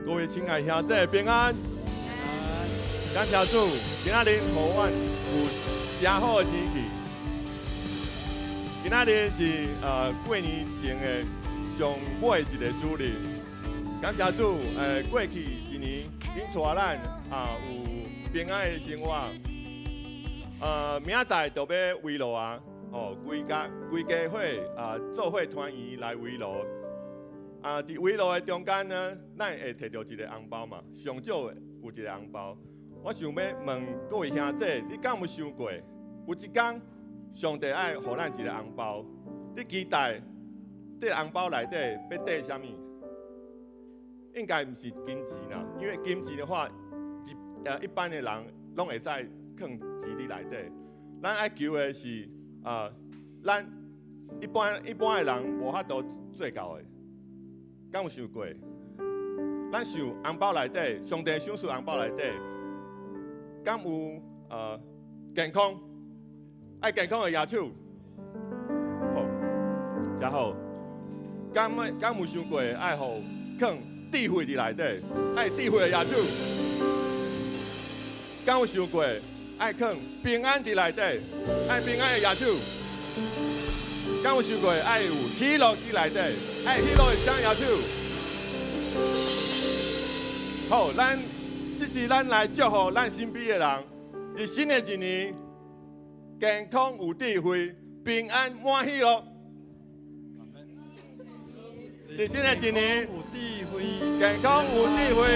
各位親愛兄弟平安，感謝主，今仔日予阮有誠好的天氣。今仔日是過年前的上尾一个主日，感謝主，過去一年𪜶帶咱啊有平安的生活。明仔載就欲圍爐啊，哦，規家規家伙啊做伙團圓來圍爐。啊，佇圍爐的中間呢，咱會提著一个紅包嘛，上少有一个紅包。我想欲問各位兄弟，你敢有想過，有一工上帝愛予咱一个紅包，你期待這个紅包內底欲綴啥物？應該毋是金錢啦，因為金錢的話，一般的人攏會使囥錢佇內底。咱愛求的是啊，咱一般的人無法度做到的。敢有想過？咱想紅包內底，上帝賞賜紅包內底，敢有健康？愛健康的舉手。好，誠好。敢有想過愛予囥智慧佇內底？愛智慧的舉手。敢有想過愛囥平安佇內底？愛平安的舉手。敢有想過愛有喜樂佇內底？愛喜樂的請舉手。好，咱這是咱來祝福咱身邊的人，佇新的一年，健康有智慧，平安滿喜樂。佇新的一年，健康有智慧，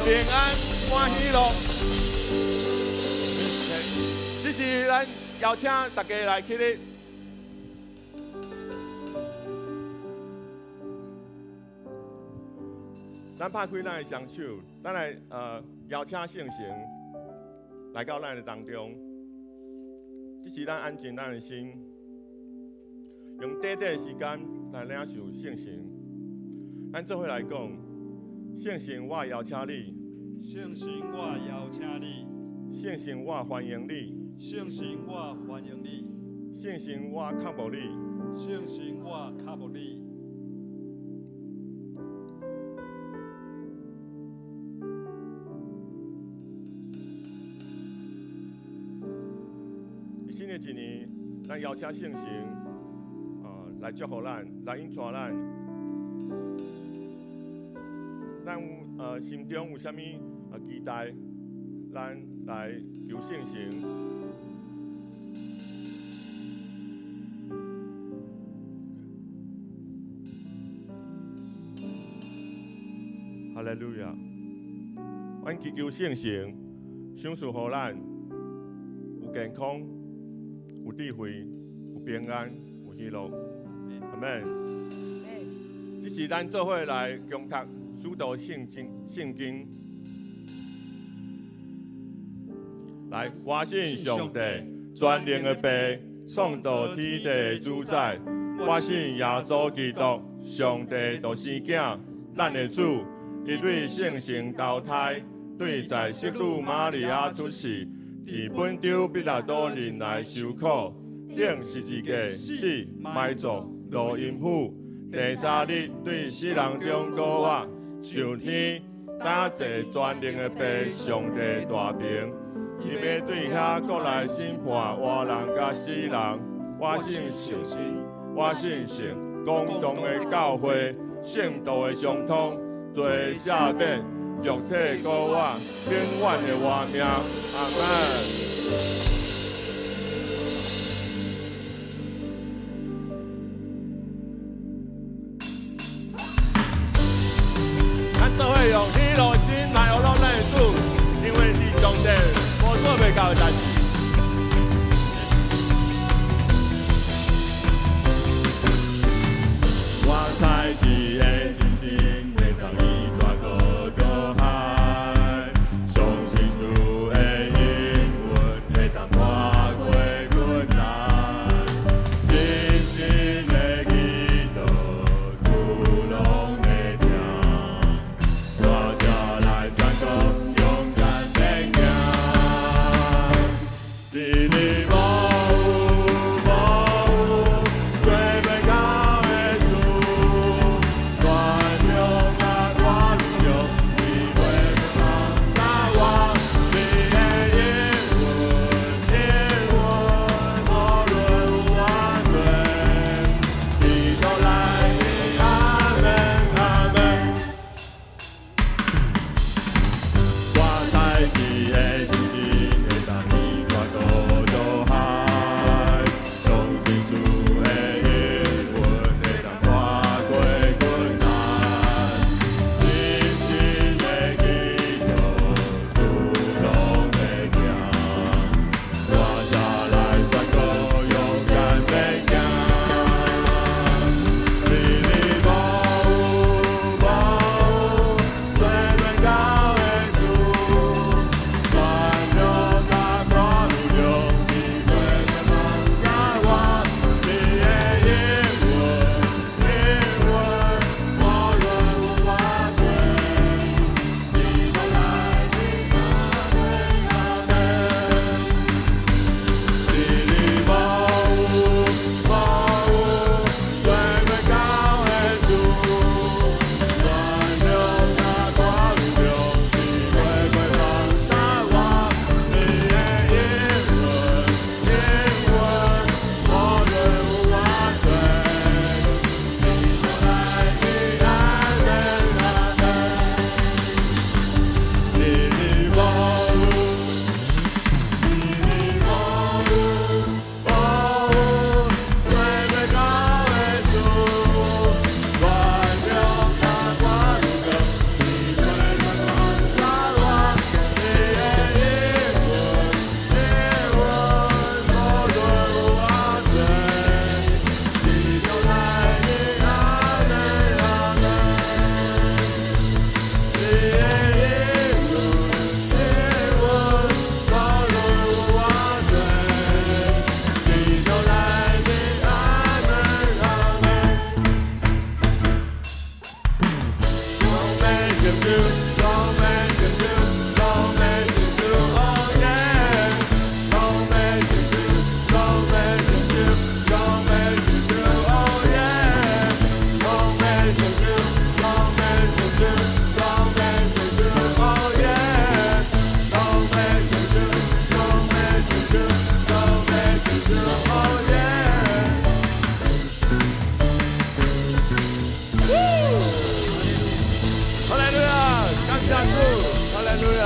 平安滿喜樂。這是咱邀請大家來起立。咱拍開咱的雙手，咱來邀請聖神來到咱的當中。這是咱安靜咱的心，用短短的時間來領受聖神。咱做伙來講，聖神，我邀請你。聖神，我邀請你。聖神，我歡迎你。聖神，我歡迎你。聖神，我渴慕你。聖神，我渴慕你。新的一年，咱邀請聖神，來祝福咱，來引帶咱。咱有心中有啥物期待，咱來求聖神。哈利路亞！阮祈求聖神，賞賜予咱有健康、有智慧、有平安、有喜樂。阿們。這是咱做伙來共讀使徒聖經。聖經。來，我信上帝，全能的父，創造天地的主宰。我信耶穌基督，上帝獨生囝，咱的主。伊對聖神投胎，對在聖女瑪利亞出世，佇本丟彼拉多忍耐受苦，釘十字架死埋葬，落陰府，第三日對死人中復活，上天，擔坐全能的父上帝大爿。伊欲對遐閣來審判活人佮死人。我信聖神，我信聖公同的教會，聖徒的相通，罪赦免，肉體復活，永遠的活命。阿們。咱做伙用喜樂心來學咱的主，因為佇上帝無做袂到的代誌。我猜一个信心會當移山過過海，相信主的應允會當跨過困難，信心的祈禱主攏會聽，大聲來宣告，勇敢前行。成就，拢欲成就，拢欲成就，Oh yeah！拢欲成就，拢欲成就，拢欲成就，Oh yeah！拢欲成就，拢欲成就，拢欲成就，Oh yeah！拢欲成就，拢欲成就，拢欲成就，Oh yeah！哈利路亚，感謝主，哈利路亞。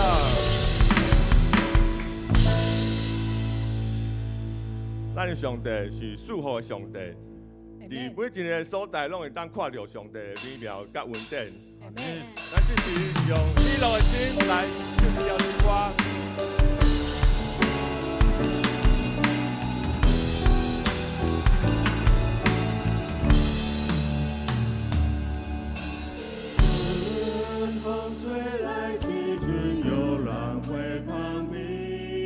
咱的上帝是賜福的上帝，佇每一个所在攏會當看著上帝的美妙佮恩典。咱這時用喜樂的心來唱這條詩歌。春風吹來，這陣有蘭花芳味，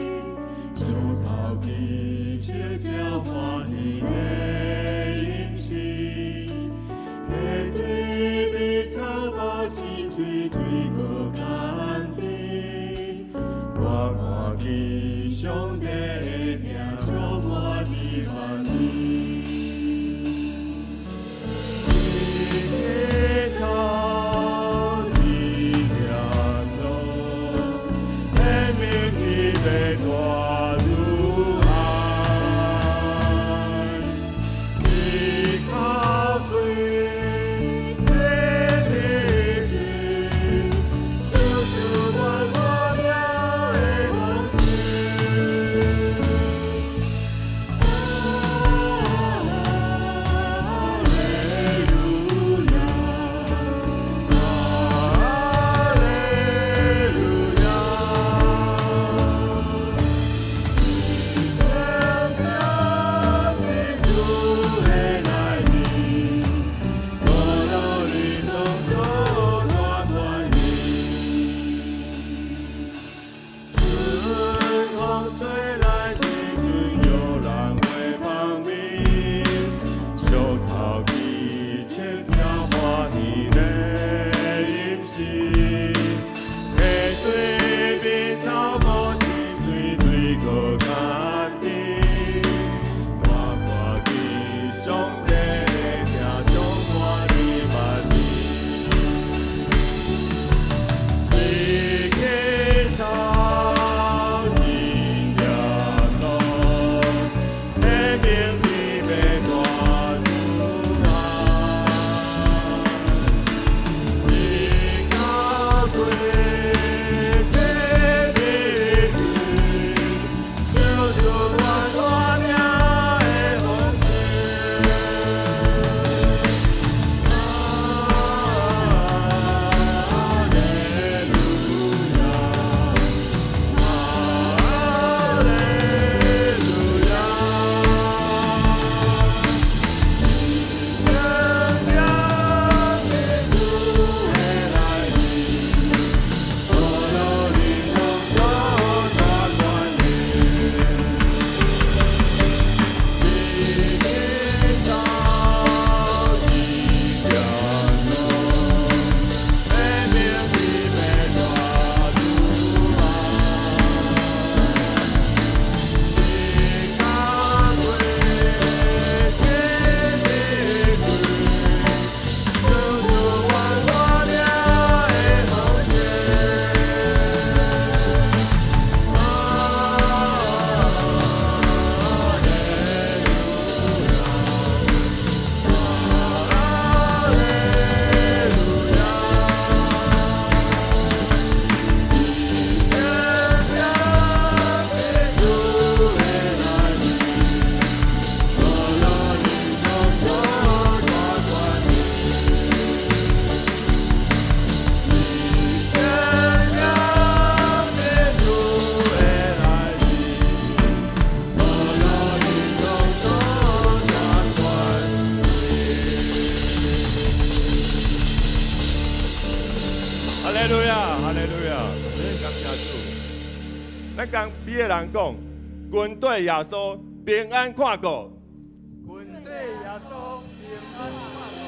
樹頭起笑才歡喜的音聲，溪水邊草木青翠，水果甘甜。我看見上帝的疼充滿伫萬里。一草一條路，顯明伊的大慈愛。一口水，一滴水，小小阮活了的方式。哈利路亞，哈利路亞。聖靈的主的內面，無論你當作大權利。春風吹來，這陣有蘭花芳味，小頭起笑才歡喜的音聲，溪水邊草木青翠，水果甘甜。我看見上帝的疼充滿伫萬里。一枝草，一條路，顯明伊的大慈愛。一口水，一滴水，小小阮活了的方式。哈利路亞，哈利路亞。聖靈的主的內面，無論你當作大權利。一枝草，一條路，顯明伊的大慈愛。一口水，一滴水，小小阮活了的方式。哈利路亞，哈利路亞。聖靈的主的內面，無論你當作大權利。聖靈的主的內面，無論你當作大權利。哈利路亞，哈利路亞，感謝主。咱共邊个人講，軍隊耶穌平安看顧。軍隊耶穌平安看顧。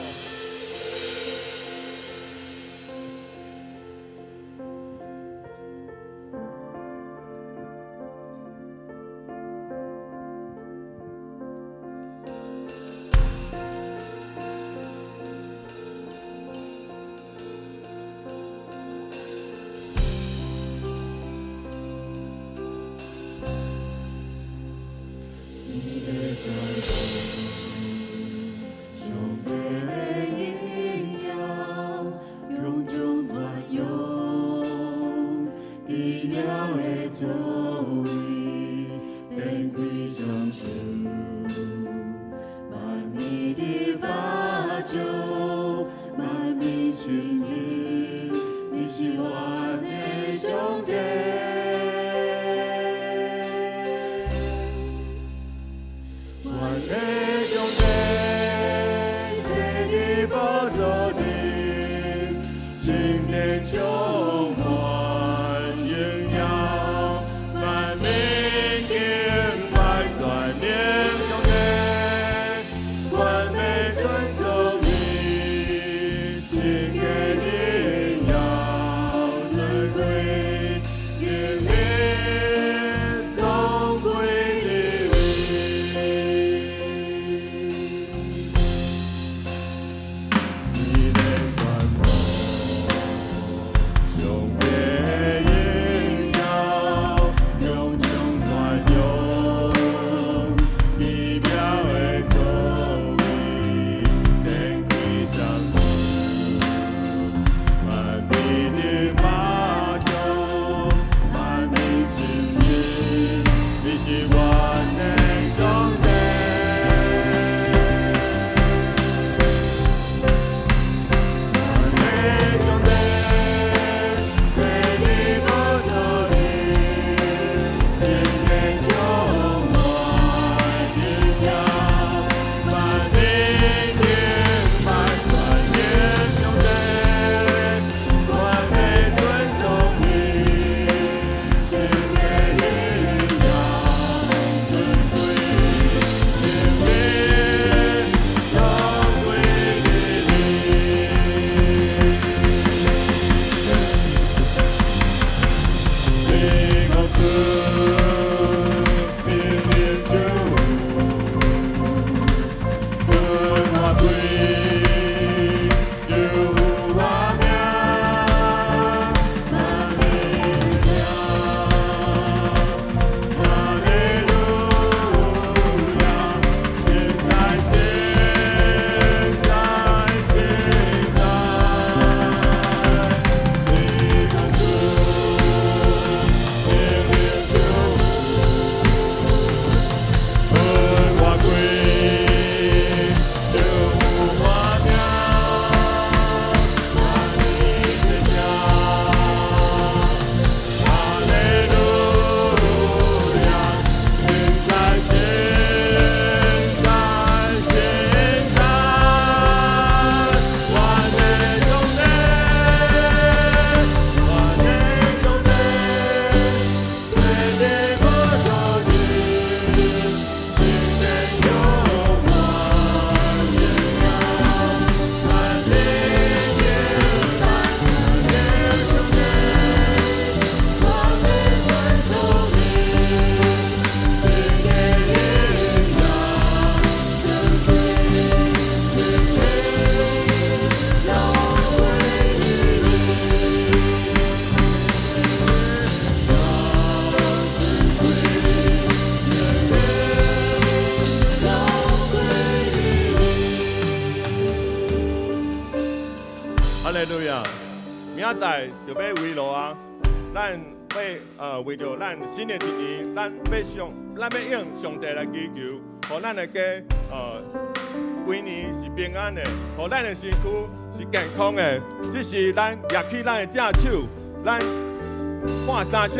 是阮的上帝。阮的上帝，坐佇寶座頂，聖殿充滿榮耀，萬民敬拜全能上帝，阮欲尊崇伊，聖的榮耀尊貴，永遠攏歸予伊。伊咧宣布上帝的榮耀，空中傳揚奇妙的作為，展開賞賜，萬民的目睭，萬民承認，你是阮的上帝。阮的上帝，坐佇寶座頂，聖殿充滿榮耀，萬民敬拜全能上帝，阮欲尊崇伊，聖的榮耀尊貴，永遠攏歸予伊。你講出命令主，分我歸，就有我名，萬民唱，哈利路亞，現在現在現在，你講出命令主，分我歸，就有我名，萬民唱，哈利路亞，現在現在現在，阮的上帝，阮的上帝，坐佇寶座頂，聖殿充滿榮耀，萬民敬拜全能上帝，阮欲尊崇伊，聖的榮耀尊貴，永遠攏歸予伊。尊貴，永遠攏歸予伊。哈利路亞！明仔載就欲圍爐啊！咱欲為著咱新的一年，咱欲向上帝來祈求，予咱的家規年是平安的，予咱的身軀是健康的。這時咱舉起咱的正手，咱喊三聲，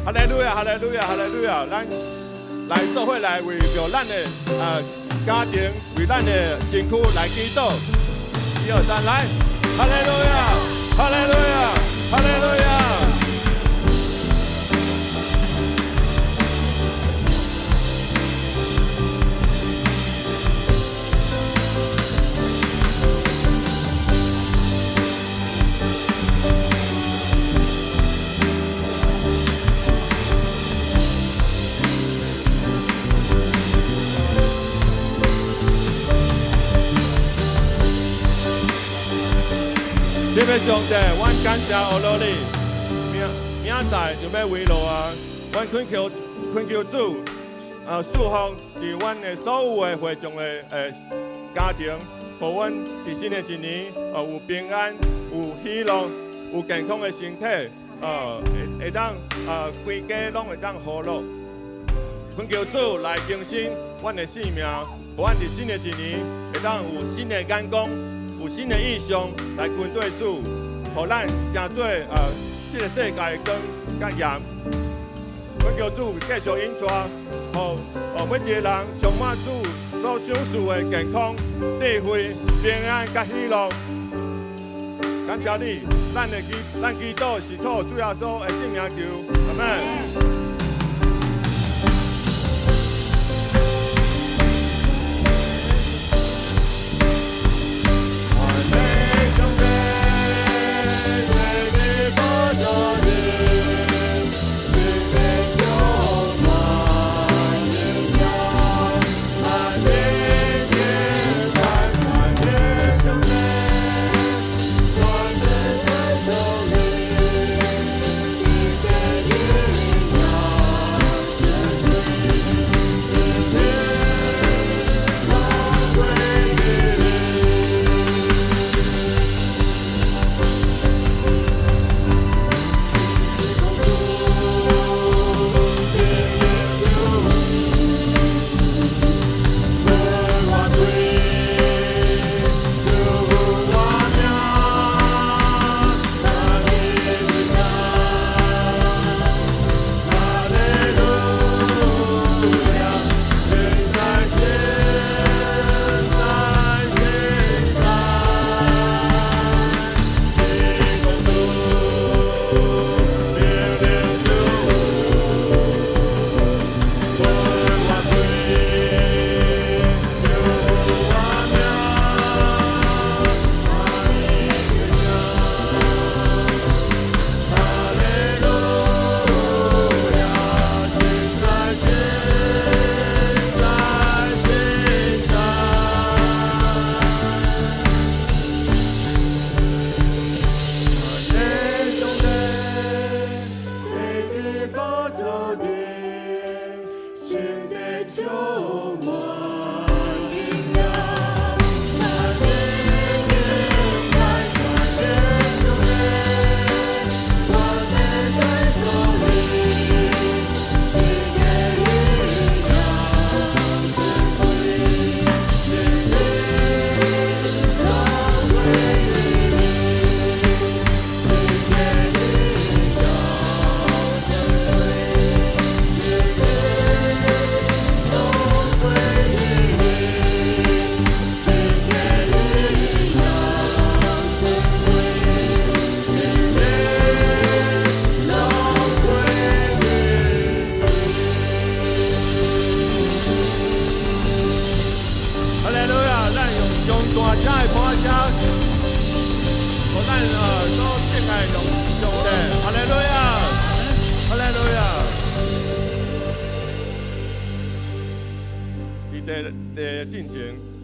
哈利路亞，哈利路亞，哈利路亞！咱來做伙來為著咱的家庭，為咱的身軀來祈禱。一二三，來！哈利路亞，哈利路亞，哈利路亞！天父上帝，阮感謝阿羅你，明明仔載就欲圍爐啊！阮懇求主，賜福佇阮的所有的會眾的家庭，予阮佇新的一年，有平安、有喜樂、有健康的身體，會當規家攏會當和樂。懇求主來更新阮的性命，予阮佇新的一年會當有新的眼光，有新的異象來跟對主。予咱成做這个世界的光佮鹽。恳求主繼續引帶，予每一个人充滿主所賞賜的健康、智慧、平安佮喜樂。感謝你，咱祈禱是透主耶穌的聖名求，阿們。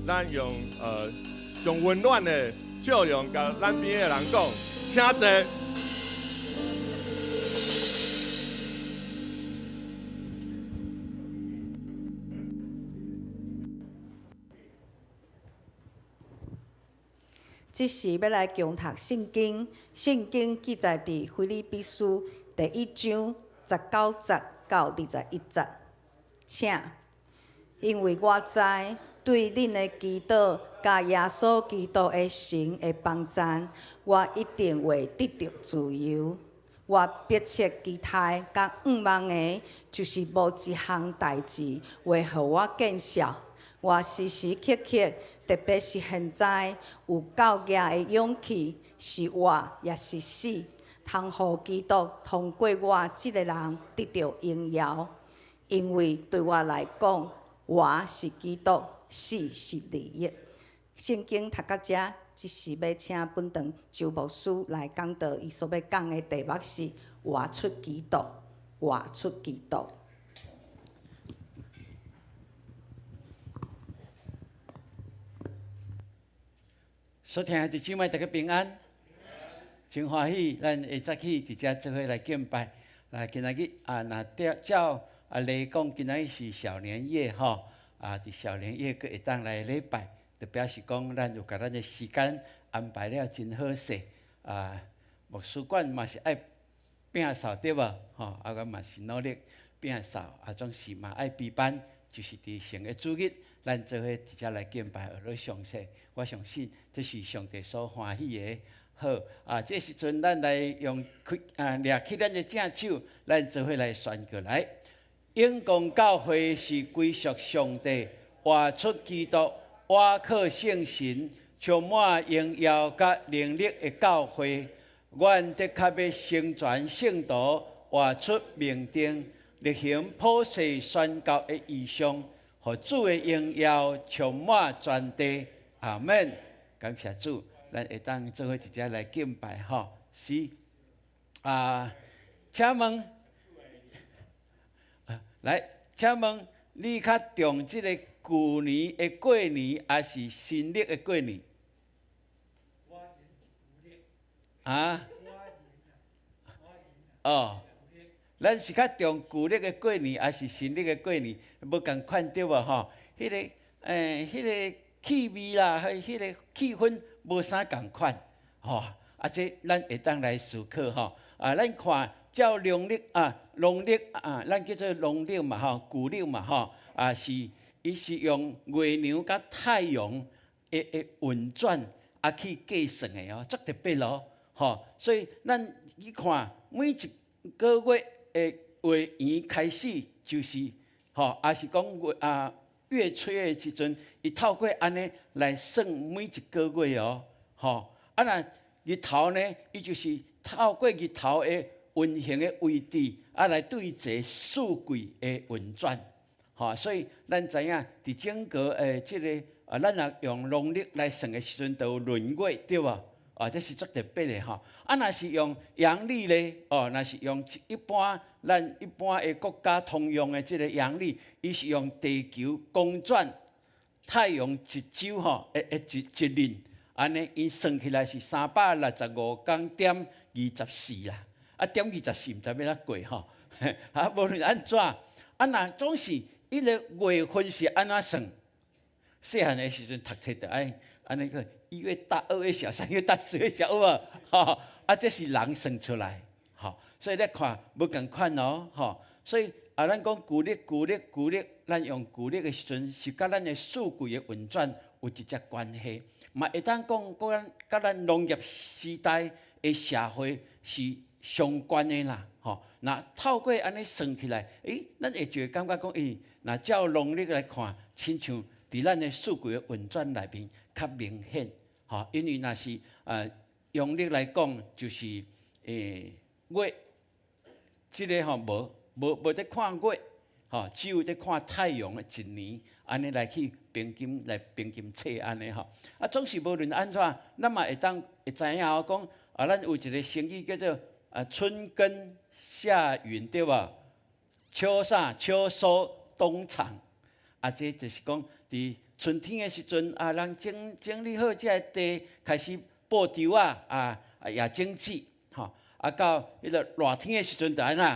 咱用上溫暖的笑容，共咱邊的人講，請坐。這時欲來共讀聖經，聖經記載佇腓立比書第一章十九節到21節，請，因為我知對恁的祈禱佮耶穌基督的神的幫贊，我一定會得著自由。我迫切期待佮向望的，就是無一項代誌會予我見笑。我時時刻刻，特別是現在，有夠額的勇氣，是活抑是死，通予基督通過我這个人得著榮耀。因為對我來講，活是基督，死是利益。聖經讀到遮，這時欲請本堂周牧師來講道，伊所欲講的題目是活出基督，活出基督。所聽的弟兄姊妹，大家平安，真歡喜，咱會早起佇遮做伙來敬拜。來，今仔日啊，若照來講，今仔日是小年夜吼，啊，佇小年夜閣會當來禮拜，就表示講咱有共咱的時間安排了真好勢。啊，牧師館嘛是愛摒掃對無？吼，啊，阮嘛是努力摒掃，啊，總是嘛愛備班，就是佇神的主日，咱做伙佇遮來敬拜，學咧上帝。我相信這是上帝所歡喜的。好啊，這時陣咱來用開啊，掠起咱的正手，咱做伙來宣告來。永光教會是歸屬上帝，活出基督，倚靠聖神，充滿榮耀佮能力的教會。阮的確欲成全聖徒，活出命定，力行普世宣教的異象，予主的榮耀充滿全地。阿門。感謝主，咱會當做伙一齊來敬拜吼。是啊，請問，來，請問你較重這个舊年的過年，抑是新曆的過年？啊？哦，咱是較重舊曆的過年，抑是新曆的過年？無仝款對無吼？彼个，彼个氣味啦，彼个氣氛無啥仝款，吼。啊，這咱會當來思考吼。啊，咱看照農曆啊，農曆啊，咱叫做農曆嘛吼，舊曆嘛吼，啊是，伊是用月娘佮太陽的運轉啊去計算的哦，足特別咯，吼。所以咱去看每一個月的月圓開始就是，吼，抑是講月啊月吹的時陣，伊透過按呢來算每一個月哦，吼。啊若日頭呢，伊就是透過日頭的運行的位置，啊來對齊四季的運轉，吼。所以咱知影佇整個這个啊，咱若用農曆來算的時陣，就有閏月對無？啊，這是足特別的吼。啊，若是用陽曆咧，哦，若是用一般咱一般的國家通用的這个陽曆，伊是用地球公轉太陽一週吼，一日，按呢伊算起來是365.24啦。啊，點二十四毋知欲按怎過吼。啊，無論按怎，啊若總是彼个月份是按怎算？細漢的時陣讀冊就愛按呢個一月大、二月小、三月大、四月小，有無？吼，啊，這是人算出來，吼，所以你看無仝款哦，吼，所以啊，咱講舊曆、舊曆、舊曆，咱用舊曆的時陣，是佮咱的四季的運轉有直接關係，嘛會當講，佮咱佮咱農業時代的社會是相關的啦，吼。若透過按呢算起來，咱會就會感覺講，若照農曆來看，親像佇咱的四季的運轉內面較明顯，吼。因為若是陽曆來講，就是月，這个吼無佇看月，吼，只有佇看太陽的一年，按呢來去平均來平均測按呢吼。啊，總是無論按怎，咱嘛會當會知影哦，講啊，咱有一个成語叫做啊春耕夏耘對無？秋啥秋收冬藏，啊，這就是講佇春天的時陣啊，人整理好這个地，開始播稻仔啊，也種子，吼，啊到彼个熱天的時陣就按怎？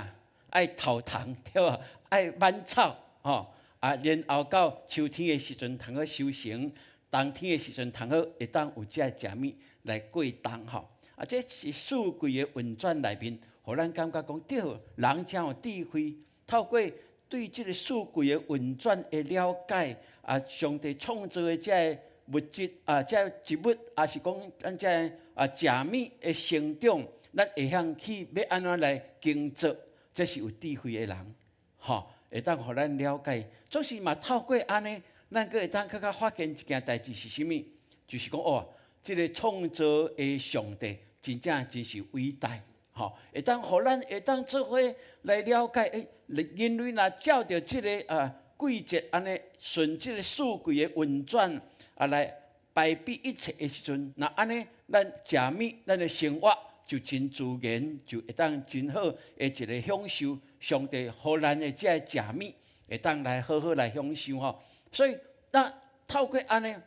愛頭蟲對無？愛挽草，吼，啊，然後到秋天的時陣通好收成，冬天的時陣通好會當有這个食物來過冬，吼。啊，這是四季的運轉內面，予咱感覺講對，人誠有智慧，透過對這个四季的運轉的了解，啊，上帝創造的這个物質啊，這个植物，抑是講咱這个啊食物的成長，咱會曉去欲按怎來耕作，這是有智慧的人，吼，會當予咱了解。總是嘛透過按呢，咱閣會當閣較發現一件代誌是啥物？就是講哦，這个創造的上帝真正真是偉大，吼，會當予咱會當做伙來了解，人類若照著這个啊季節按呢順這个四季的運轉啊來排比一切的時陣，若按呢，咱食物，咱的生活就真自然，就會當真好的一个享受上帝予咱的這个食物，會當來好好來享受吼。所以，那透過按呢，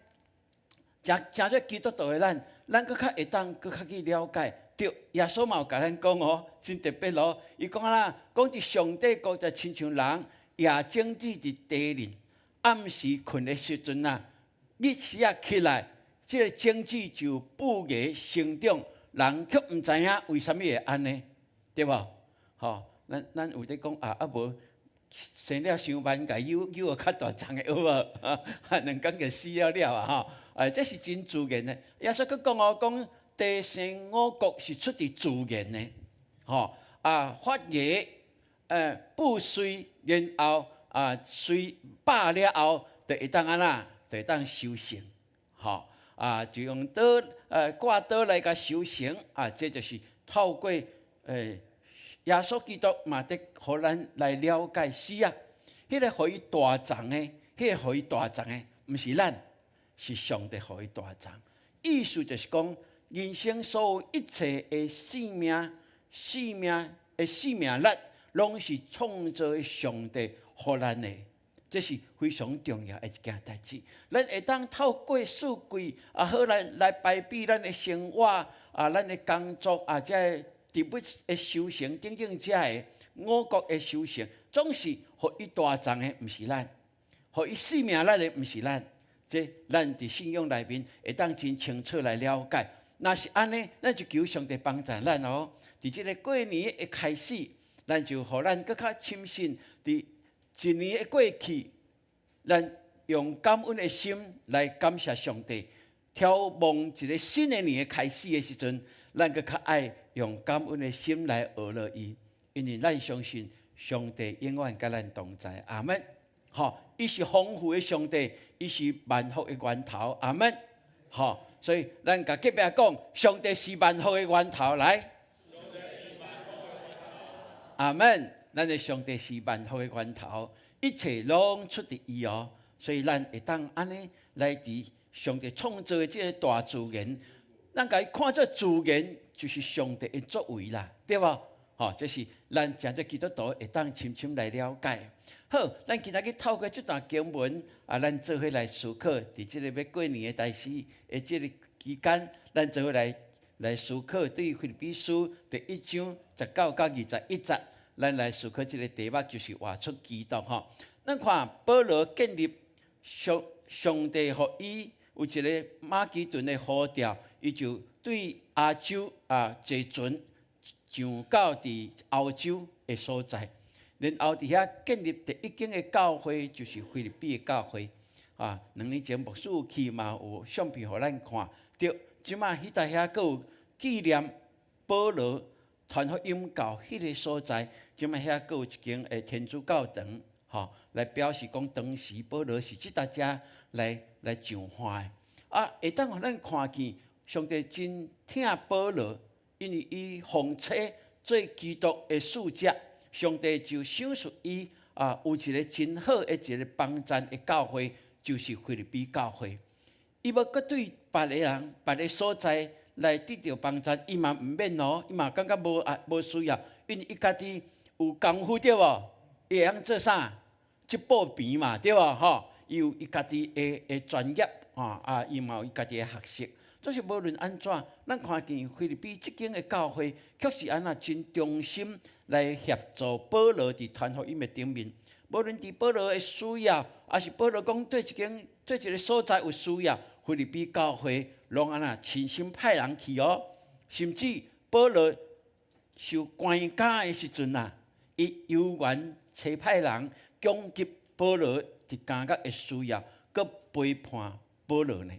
成做基督徒的咱，咱閣較會當閣較去了解。對，耶穌嘛有共咱講哦，真特別哦。伊講啦，講佇上帝國就親像人掖種子佇地裡，暗時睏的時陣啊，日時仔起來，這个種子就爆芽生長，人卻毋知影為啥物會按呢，對無？吼，咱有咧講啊，啊無生了傷慢，共搝搝予較大叢的有無？啊，兩工就死了了啊！吼，啊，這是真自然的。耶穌閣講哦，講得生五穀是出佇自然的，吼啊發芽，布穗，然後啊穗飽了後，就會當按怎，就會當收成，吼啊就用刀割刀來共收成啊，這就是透過耶穌基督嘛，佇予咱來了解是啊，彼個予伊大欉的，彼個予伊大欉的，毋是咱，是上帝予伊大欉。意思就是講，人生所有一切的生命、生命的生命力，攏是創造的上帝予咱的，這是非常重要的一件代誌。咱會當透過四季啊，好來來排比咱的生活啊，咱的工作啊，這个植物的收成等等，這个五穀的收成，總是予伊大欉的，毋是咱；予伊生命力的，毋是咱。這咱佇信仰內面會當真清楚來了解。若是按呢，咱就求上帝幫助咱哦。佇這个過年的開始，咱就予咱閣較深信，佇一年的過去，咱用感恩的心來感謝上帝。眺望一个新的年的開始的時陣，咱閣較愛用感恩的心來學落伊，因為咱相信上帝永遠佮咱同在。阿門。吼，伊是豐富的上帝，伊是萬福的源頭。阿門。吼，所以咱共隔壁講，上帝是萬福的源頭。來，阿門。咱的上帝是萬福的源頭，一切攏出佇伊哦。所以咱會當按呢來佇上帝創造的這个大自然，咱共伊看做自然就是上帝的作為啦，對無？吼，這是咱成做基督徒會當深深來了解。好，咱今仔日透過這段經文啊，咱做伙來思考，佇這个欲過年的大時的這个期間，咱做伙來來思考對腓立比書第一章19到21節，咱來思考這个題目就是活出基督吼。咱看保羅建立上上帝予伊有一个馬其頓的呼召，伊就對亞洲啊坐船上到佇歐洲的所在，然後佇遐建立第一間的教會，就是腓立比的教會。啊，2年前牧師有去嘛，有相片予咱看。對，這馬彼搭遐閣有紀念保羅傳福音到彼个所在，這馬遐閣有一間的天主教堂，吼，來表示講當時保羅是這搭遮來來上岸的。啊，會當予咱看見上帝真疼保羅，因為伊奉差做基督的使者，上帝就賞賜伊啊，有一个真好的一个幫贊的教會，就是腓立比教會。伊欲閣對別个人、別个所在來得著幫贊，伊嘛毋免哦，伊嘛感覺無啊無需要，因為伊家己有功夫對無？伊會曉做啥？織布棚嘛對無？吼，伊有伊家己的的專業，吼啊，伊嘛有伊家己的學識。總是無論按怎，咱看見腓立比這間的教會，確實按怎真忠心來協助保羅佇傳福音的頂面。無論佇保羅的需要，抑是保羅講對一間對一个所在有需要，腓立比教會攏按怎親身派人去哦。甚至保羅受關監的時陣啊，伊猶原差派人供給保羅佇監獄的需要，閣陪伴保羅呢。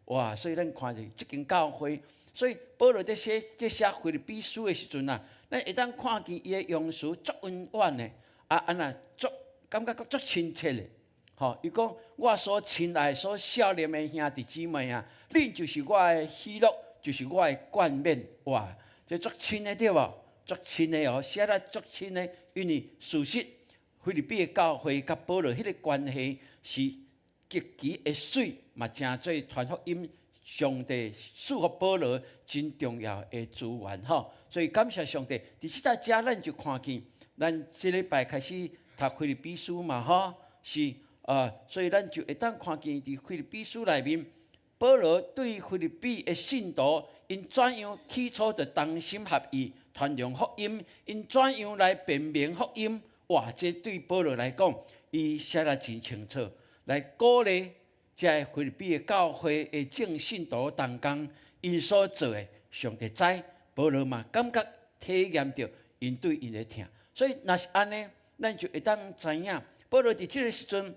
哇！所以咱看著這間教會，所以保羅佇寫佇寫腓立比書的時陣啊，咱會當看見伊的用詞足溫婉的，啊按怎足感覺閣足親切的。吼，伊講我所親愛、所惜念的兄弟姊妹啊，恁就是我的喜樂，就是我的冠冕。哇！這足親的對無？足親的哦，寫得足親的，因為事實腓立比的教會佮保羅彼个關係是極其的媠，嘛成做傳福音上帝賜予保羅真重要的資源吼。所以感謝上帝，佇這搭遮咱就看見，咱這禮拜開始讀腓立比書嘛吼，是啊，所以咱就會當看見佇腓立比書內面，保羅對腓立比的信徒，𪜶怎樣起初就同心合意傳揚福音，𪜶怎樣來辨明福音，哇！這對保羅來講，伊寫得真清楚，來鼓勵這个腓立比的教會的眾信徒同工，𪜶所做的，上帝知，保羅嘛感覺體驗著𪜶對𪜶的疼。所以若是按呢，咱就會當知影，保羅佇這个時陣，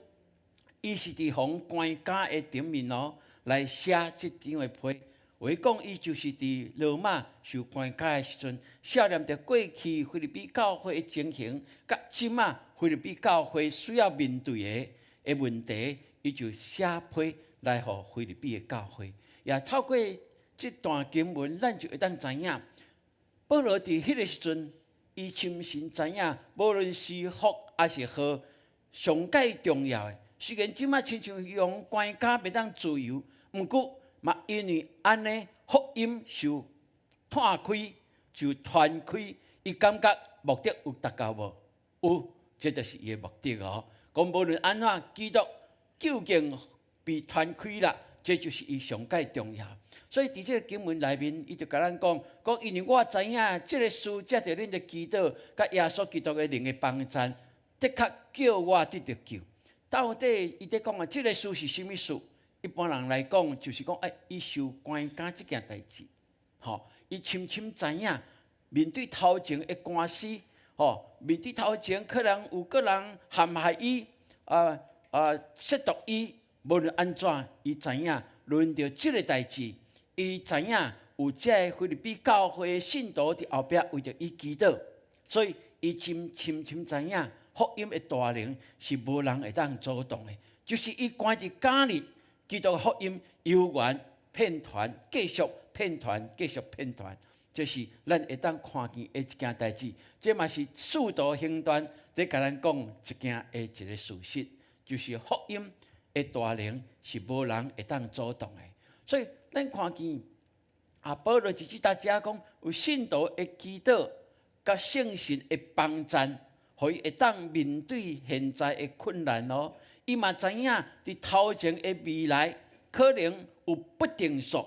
伊是佇予關監的頂面哦，來寫這張的批。話講伊就是佇羅馬受關押的時陣，思念著過去腓立比教會的情形，佮這馬腓立比教會需要面對的問題，伊就寫批來予腓立比的教會。也透過這段經文，咱就會當知影，保羅佇彼个時陣，伊深信知影，無論是福抑是禍，上蓋重要的。雖然這馬親像予關押袂當自由，毋過嘛因為按呢福音受湠開、受傳開，伊感覺目的有達到無？有，這就是伊的目的哦。講無論按怎，基督究竟被傳開啦，這就是伊上蓋重要。所以佇這个經文內面，伊就共咱講，講因為我知影這个事，藉著恁的祈禱，佮耶穌基督的靈的幫贊，的確叫我得著救。到底伊佇講的這个事是啥物事？一般人來講，就是講，欸，伊受關押這件代誌，吼，伊深深知影，面對頭前的官司，吼，面對頭前可能有個人陷害伊，褻瀆伊，無論按怎，伊知影論著這个代誌，伊知影有這个腓立比教會的信徒佇後壁為著伊祈禱，所以伊真深深知影福音的大能是無人會當阻擋的，就是伊關佇監裡，基督福音猶原遍傳，繼續遍傳，繼續遍傳，這是咱會當看見的一件代誌。這嘛是使徒行傳佇共咱講一件的一个事實，就是福音的大能是無人會當阻擋的。所以咱看見啊，保羅直接大家講，有信徒的祈禱，佮聖神的幫贊，予伊會當面對現在的困難哦。伊嘛知影佇頭前的未來可能有不定數，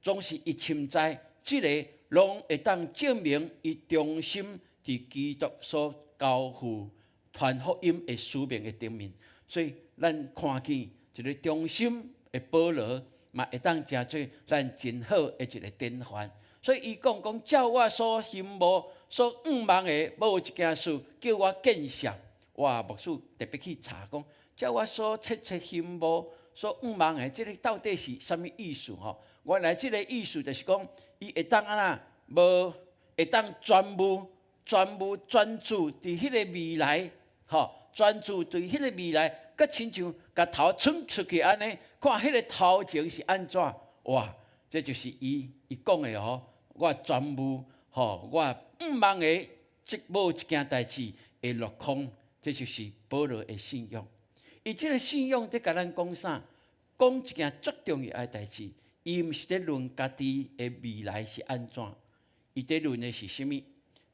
總是伊深知這个攏會當證明伊忠心佇基督所交付傳福音的使命的頂面。所以咱看見一个忠心的保羅，嘛會當成做咱真好的一个典範。所以伊講講，照我所欣慕、所向望的，無一件事叫我見笑。哇，牧師特別去查講，照我所切切欣慕、所向望的，這个到底是啥物意思？吼，原來這个意思就是講，伊會當按怎無會當專務、專務專注佇彼个未來，吼，專注對彼个未來，閣親像共頭伸出去按呢，看彼个頭前是按怎？哇，這就是伊伊講的吼，我專務吼，我向望的，這無一件代誌會落空，這就是保羅的信仰。伊這个信仰佇共咱講啥？講一件足重要的代誌。伊毋是佇論家己的未來是按怎，伊佇論的是啥物？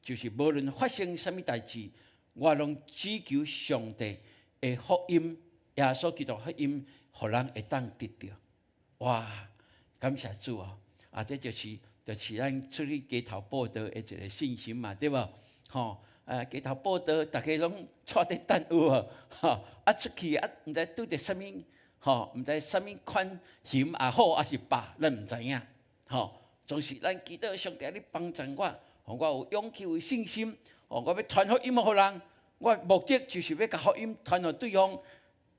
就是無論發生啥物代誌，我攏只求上帝的福音，耶穌基督福音，予人會當得著。哇！感謝主哦！啊，這就是咱出去街頭佈道的一个信心嘛，對無？吼！啊，街頭佈道，逐家攏𤆬佇等有無？吼！啊，出去啊，毋知拄著啥物，吼，毋知啥物款熊也好，抑是豹，咱毋知影。吼，總是咱祈禱上帝，你幫助我，予我有勇氣、有信心。哦，我欲傳福音予人，我目的就是欲共福音傳予對方。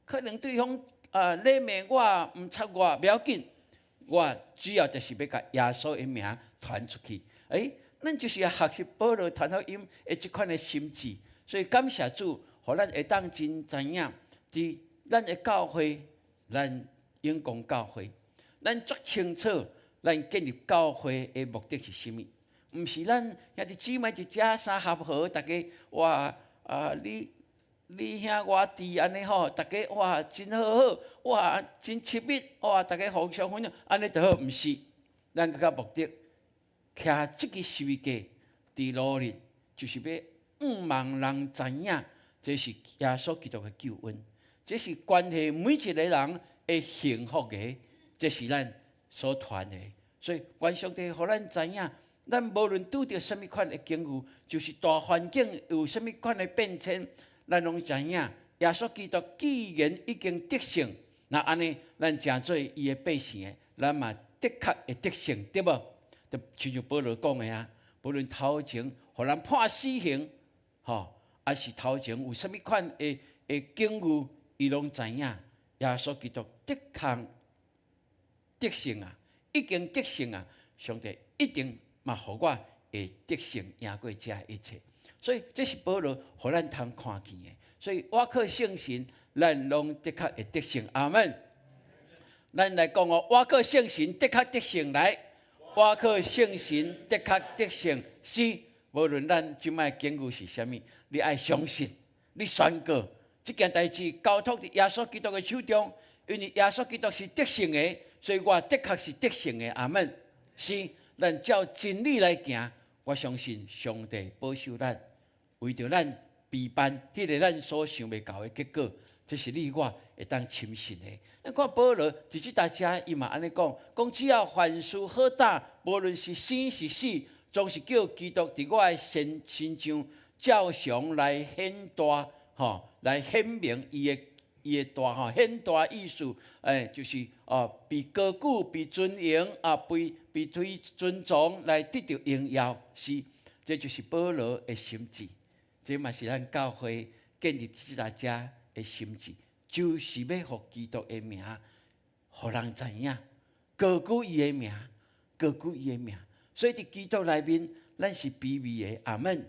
可能對方啊，咧罵我，毋插我，袂要緊。我主要就是欲共耶穌的名傳出去。欸，咱就是欲學習保羅傳福音的這款的心志。所以感謝主，予咱會當真知影，佇咱的教會，咱永光教會，咱足清楚，咱建立教會的目的是啥物？毋是咱兄弟姊妹佇遮三合和，逐家哇啊你你兄我弟按呢吼，逐家哇真好好，哇真親密，哇逐家互相分享，按呢就好，毋是，咱閣較目的，徛這个十字架佇路裡，就是欲向望人知影，這是耶穌基督的救恩，這是關係每一个人的幸福的，這是咱所傳的。所以，願上帝予咱知影，咱無論拄著啥物款的境遇，就是大環境有啥物款的變遷，咱攏知影，耶穌基督既然已經得勝，若按呢，咱成做伊的百姓的，咱嘛的確會得勝，對無？就親像保羅講的啊，無論頭前予人判死刑，吼，抑是頭前有啥物款的境遇，伊攏知影，耶穌基督的確得勝啊，已經得勝啊！上帝一定嘛，予我會得勝贏過這一切。所以這是保羅予咱通看見的。所以倚靠聖神，咱攏的確會得勝。阿門。咱來講哦，倚靠聖神的確得勝來，倚靠聖神的確得勝。是，無論咱這擺境遇是啥物，你愛相信，你宣告這件代誌交託佇耶穌基督的手中，因為耶穌基督是得勝的，所以我的確是得勝的。阿門。是，咱照真理來行，我相信上帝保守咱，為著咱備辦彼个咱所想袂到的結果，這是你我會當深信的。咱看保羅佇這搭遮，伊嘛按呢講，講只要凡事好膽，無論是生是死，總是叫基督佇我的身上照常來顯大，吼，來顯明伊的大吼，顯大意思，就是哦，被高舉、被尊榮啊，被推尊崇來得著榮耀，是，這就是保羅的心志。這嘛是咱教會建立這大家的心志，就是欲予基督的名，予人知影，高舉伊的名，高舉伊的名。所以佇基督內面，咱是卑微的，阿門。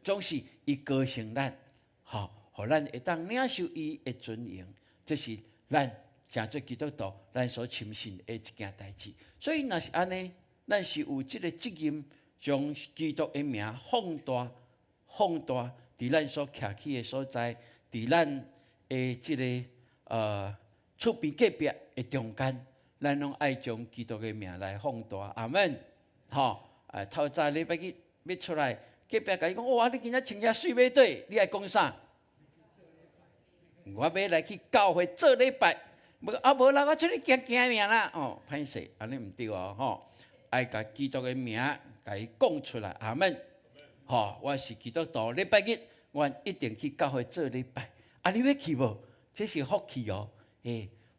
總是伊高升咱，吼，予咱會當領受伊的尊榮，這是咱成做基督徒，咱所深信的一件代誌。所以，若是按呢，咱是有這个責任，將基督的名放大、放大，佇咱所徛起的所在，佇咱的這个厝邊隔壁的中間，咱攏愛將基督的名來放大，阿門。吼，透早禮拜日欲出來，隔壁共伊講：哇，你今仔穿遐媠碼底，你愛講啥？我欲來去教會做禮拜，無啊無啦，我出去行行爾啦。哦，歹勢，按呢毋對哦，吼，愛共基督的名共伊講出來，阿門。吼，我是基督徒，禮拜日我一定去教會做禮拜。啊，你欲去無？這是福氣哦。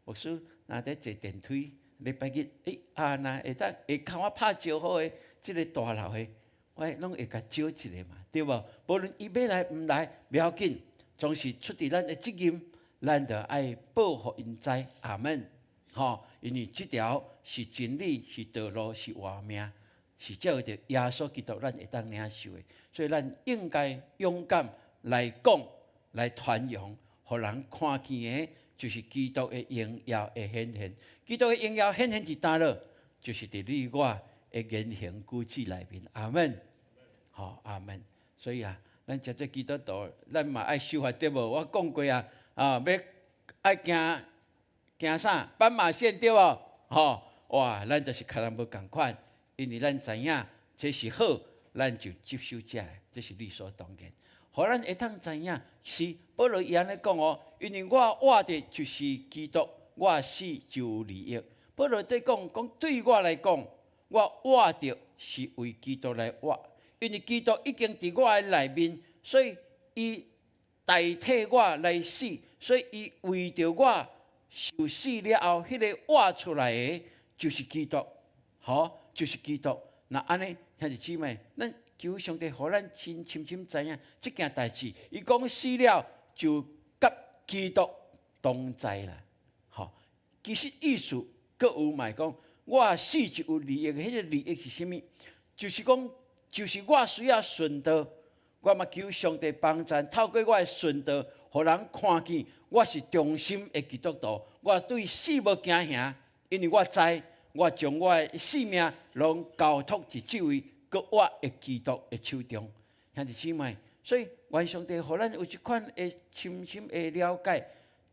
牧師若佇坐電梯，禮拜日，啊，若會當會共我拍招呼的這个大樓的，我攏會共招一下嘛，對無？無論伊欲來毋來，袂要緊，總是出佇咱的責任，咱著愛報予𪜶知，阿門。吼，因為這條是真理，是道路，是活命，是藉著耶穌基督，咱會當領受的。所以咱應該勇敢來講，來傳揚，予人看見的，就是基督的榮耀會顯現。基督的榮耀顯現佇佗落，就是佇你我的言行舉止內面。阿門。好，阿門。所以啊，咱成做基督徒，咱嘛愛守法對無？我講過啊，啊，欲愛行行啥？斑馬線對無？吼，哇，咱就是共人無仝款，因為咱知影這是好，咱就接受這个，這是理所當然。予咱會當知影，是保羅伊按呢講哦，因為我活著就是基督，我死就有利益。保羅佇講講對我來講，我活著是為基督來活，因為基督已經佇我的內面，所以伊代替我來死，所以伊為著我受死了後，彼个活出來的就是基督，吼，就是基督。若按呢，兄弟姊妹，咱求上帝予咱真深深知影這件代誌。伊講死了就佮基督同在啦，吼。其實意思閣有嘛講，我死就有利益，彼个利益是啥物？就是講，就是我需要順道，我嘛求上帝幫助，透過我的順道，予人看見我是忠心的基督徒。我對死無驚嚇，因為我知我將我的性命攏交託佇這位閣活的基督的手中。兄弟姊妹，所以願上帝予咱有這款的深深的了解，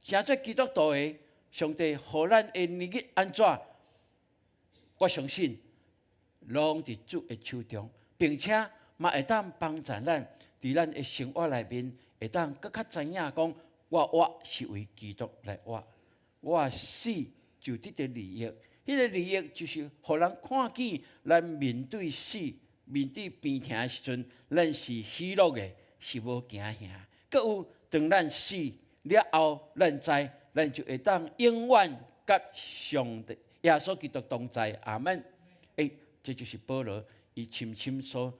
成做基督徒的，上帝予咱的日子按怎？我相信攏佇主的手中，並且嘛會當幫助咱佇咱的生活內面，會當閣較知影講，我活是為基督來活，我死就得著利益。彼个利益就是予人看見，咱面對死、面對病痛的時陣，咱是喜樂的，是無驚嚇。閣有當咱死了後，咱知咱就會當永遠佮上帝、耶穌基督同在。阿門。這就是保羅伊深深所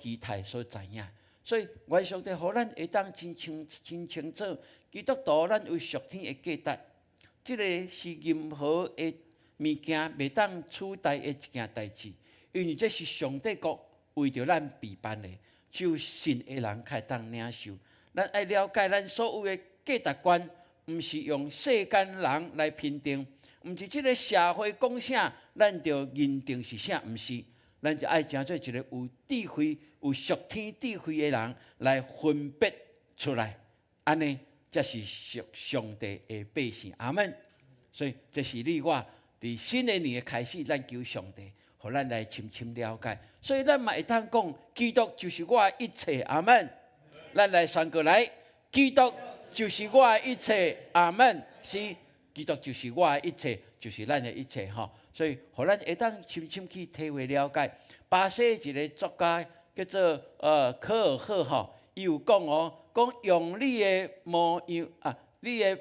期待、所知影。所以，願上帝予咱會當真清真清楚，基督徒咱有屬天的價值。這个是任何的物物件袂當取代的一件代誌，因為這是上帝國為著咱備辦的，只有信的人才會當領受。咱愛了解，咱所有的價值觀，毋是用世間人來評定，毋是這个社會講啥，咱就認定是啥，毋是。咱就愛成做一个有智慧、有屬天智慧的人來分別出來，按呢才是屬上帝的百姓。阿們。所以這是你我佇新的年的開始，咱求上帝，予咱來深深了解。所以咱嘛會當講，基督就是我的一切。阿們。咱來宣告來，基督就是我的一切。阿們。是，基督就是我的一切，就是咱的一切。吼。所以，予咱會當深深去體會了解。巴西一个作家叫做科爾赫吼，伊有講哦，講用你的模樣啊，你的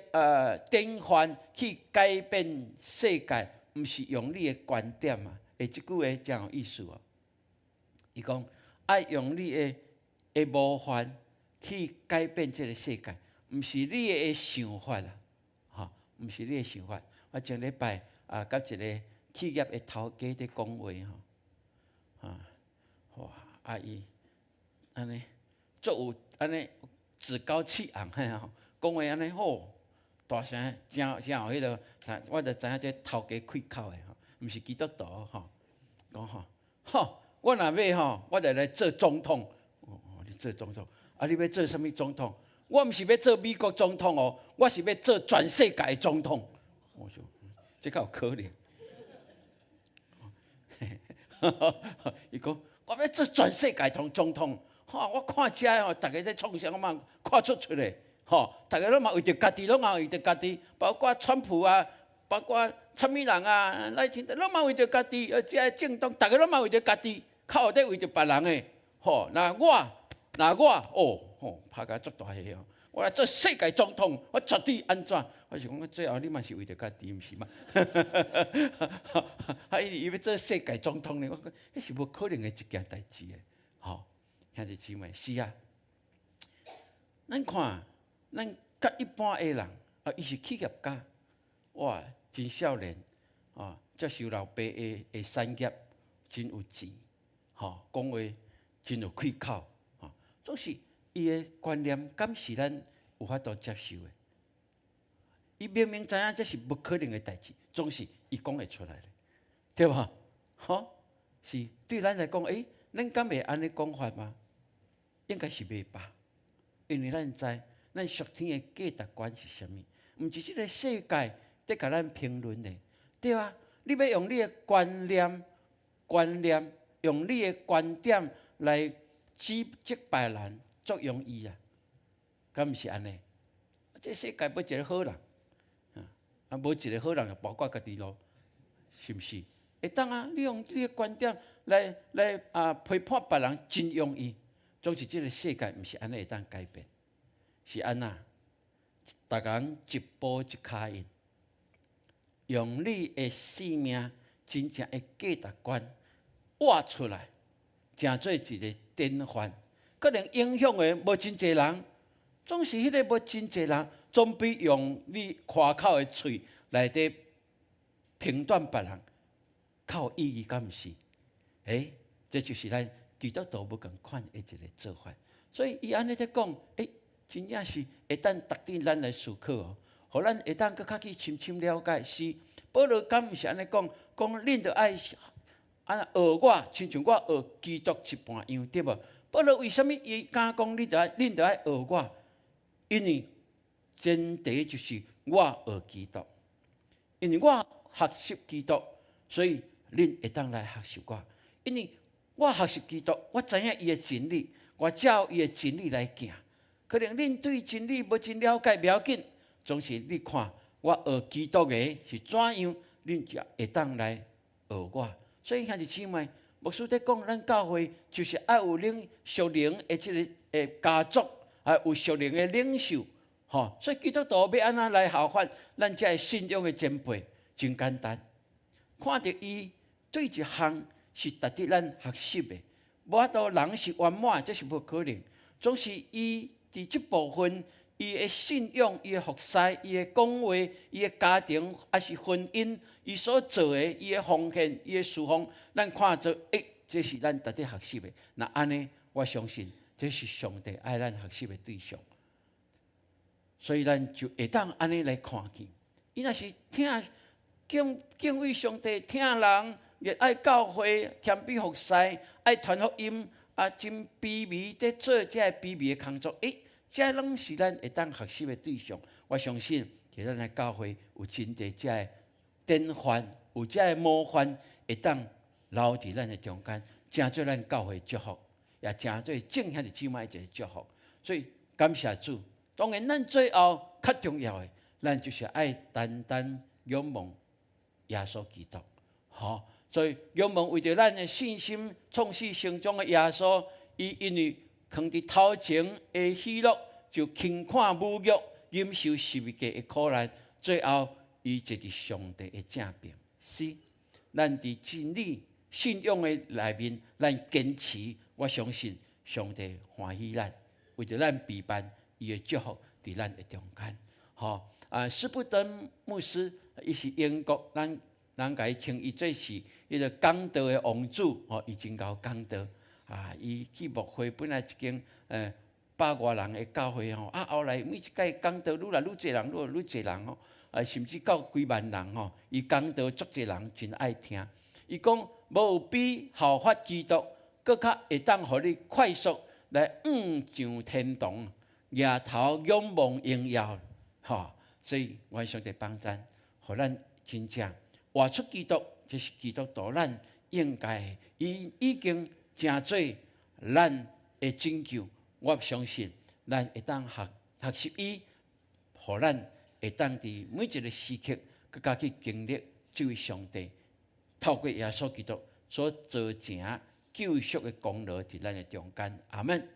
典範去改變世界，毋是用你的觀點啊。欸，這句話誠有意思哦。伊講愛用你的模範去改變這个世界，毋是你的想法啦，吼，毋是你的想法。我前禮拜啊，佮一个企業的頭家佇講話吼，啊，哇，啊伊按呢足有按呢趾高氣昂嘿吼，講話按呢好大聲，誠誠有彼落，我就知影這頭家開口的吼，毋是基督徒吼，講吼，吼，我若欲吼，我就來做總統。哦，你做總統，啊，你欲做啥物總統？我毋是欲做美國總統哦，我是欲做全世界的總統。我說，這敢有可能？伊講，我欲做全世界總統，吼！我看遮吼，逐家咧創啥，我嘛看出出來，吼！逐家攏嘛為著家己，攏嘛為著家己，包括川普啊，包括啥物人啊，賴清德攏嘛為著家己，遮政黨，逐家攏嘛為著家己，較有咧為著別人的，吼！若我，哦，吼，拍共足大氣哦！我來做世界總統，我絕對按怎？我是講，最後你嘛是為著家己，毋是嗎？啊，伊欲做世界總統呢？我講，彼是無可能的一件代誌的，吼！兄弟姊妹，是啊。咱看，咱佮一般的人，啊，伊是企業家，哇，真少年，啊，接受老爸的產業，真有錢，吼，講話真有氣口，吼，總是伊的觀念，敢是咱有法度接受的？伊明明知影這是無可能的代誌，總是伊講會出來咧，對無？吼，是對咱來講，欸，咱敢會按呢講法嗎？應該是袂吧，因為咱知咱屬天的價值觀是啥物，毋是這个世界佇共咱評論的，對啊？你欲用你的觀念，用你的觀點來指責別人，足容易啊，敢毋是按呢？這世界無一个好人，啊，無一个好人就包括家己咯，是毋是？會當啊，你用你的觀點來批判別人真容易。總是這个世界毋是按呢會當改變，是按怎？逐工一步一跤印，用你的生命真正的價值觀活出來，成做一个典範。可能影響的無真濟人，總是彼个無真濟人，總比用你誇口的喙來佇評斷別人較有意義，敢毋是？欸，這就是咱基督徒無仝款的一个做法。所以伊按呢佇講，欸，真正是會當值得咱來思考哦，予咱會當閣較去深深了解。是保羅敢毋是按呢講？講恁著愛按呢學我，親像我學基督一般樣，對無？保羅為啥物伊敢講恁著愛學我？因為前提就是我學基督，因為我學習基督，所以恁會當來學習我。因為我學習基督，我知影伊的真理，我照伊的真理來行。可能恁對真理無真了解，袂要緊，總是你看我學基督的是怎樣，恁才會當來學我。所以兄弟姊妹，牧師佇講，咱教會就是愛有領屬靈的這个家族，啊有屬靈的領袖，吼。所以基督徒欲按怎來效法咱這个信仰的前輩，真簡單。看著伊對一項是值得咱學習的，無法度人是圓滿，這是無可能。總是伊佇這部分，伊的信仰、伊的服侍、伊的講話、伊的家庭，抑是婚姻，伊所做的，伊的奉獻、伊的事奉，咱看做，欸，這是咱值得學習的。若按呢，我相信這是上帝愛咱學習的對象，所以咱就會當按呢來看見。伊若是疼敬敬畏上帝、疼人、熱愛教會、謙卑服侍、愛傳福音，啊，真卑微佇做這个卑微的工作，欸，這攏是咱會當學習的對象。我相信，佇咱的教會有真濟這个典範，有這个模範，會當留佇咱的中間，成做咱教會祝福，也成做眾兄弟姊妹一个祝福。所以感謝主。當然，咱最後較重要的，咱就是愛單單仰望耶穌基督。吼，所以仰望為著咱的信心創始成終的耶穌，伊因為囥佇頭前的喜樂，就輕看侮辱，忍受十字架的苦難，最後伊坐佇上帝的正爿。是，咱佇真理信仰的內面，咱堅持，我相信上帝歡喜咱，為著咱備辦伊的祝福佇咱的中間。吼，啊，斯布登牧師，伊是英國，咱人共伊稱伊做是彼个講道的王子，吼，伊真𠢕講道。啊，伊去牧會本來一間百外人的教會吼，啊，後來每一擺講道愈來愈濟人，愈來愈濟人吼，啊，甚至到幾萬人吼，伊講道足濟人真愛聽。伊講無有比效法基督，閣較會當予你快速來向上天堂，額頭仰望榮耀，吼！所以願上帝幫咱，予咱真正活出基督，這是基督徒咱應該的。伊已經成做咱的拯救，我相信咱會當學學習伊，予咱會當佇每一个時刻，閣較去經歷這位上帝透過耶穌基督所造成救贖的功勞，佇咱的中間。阿門。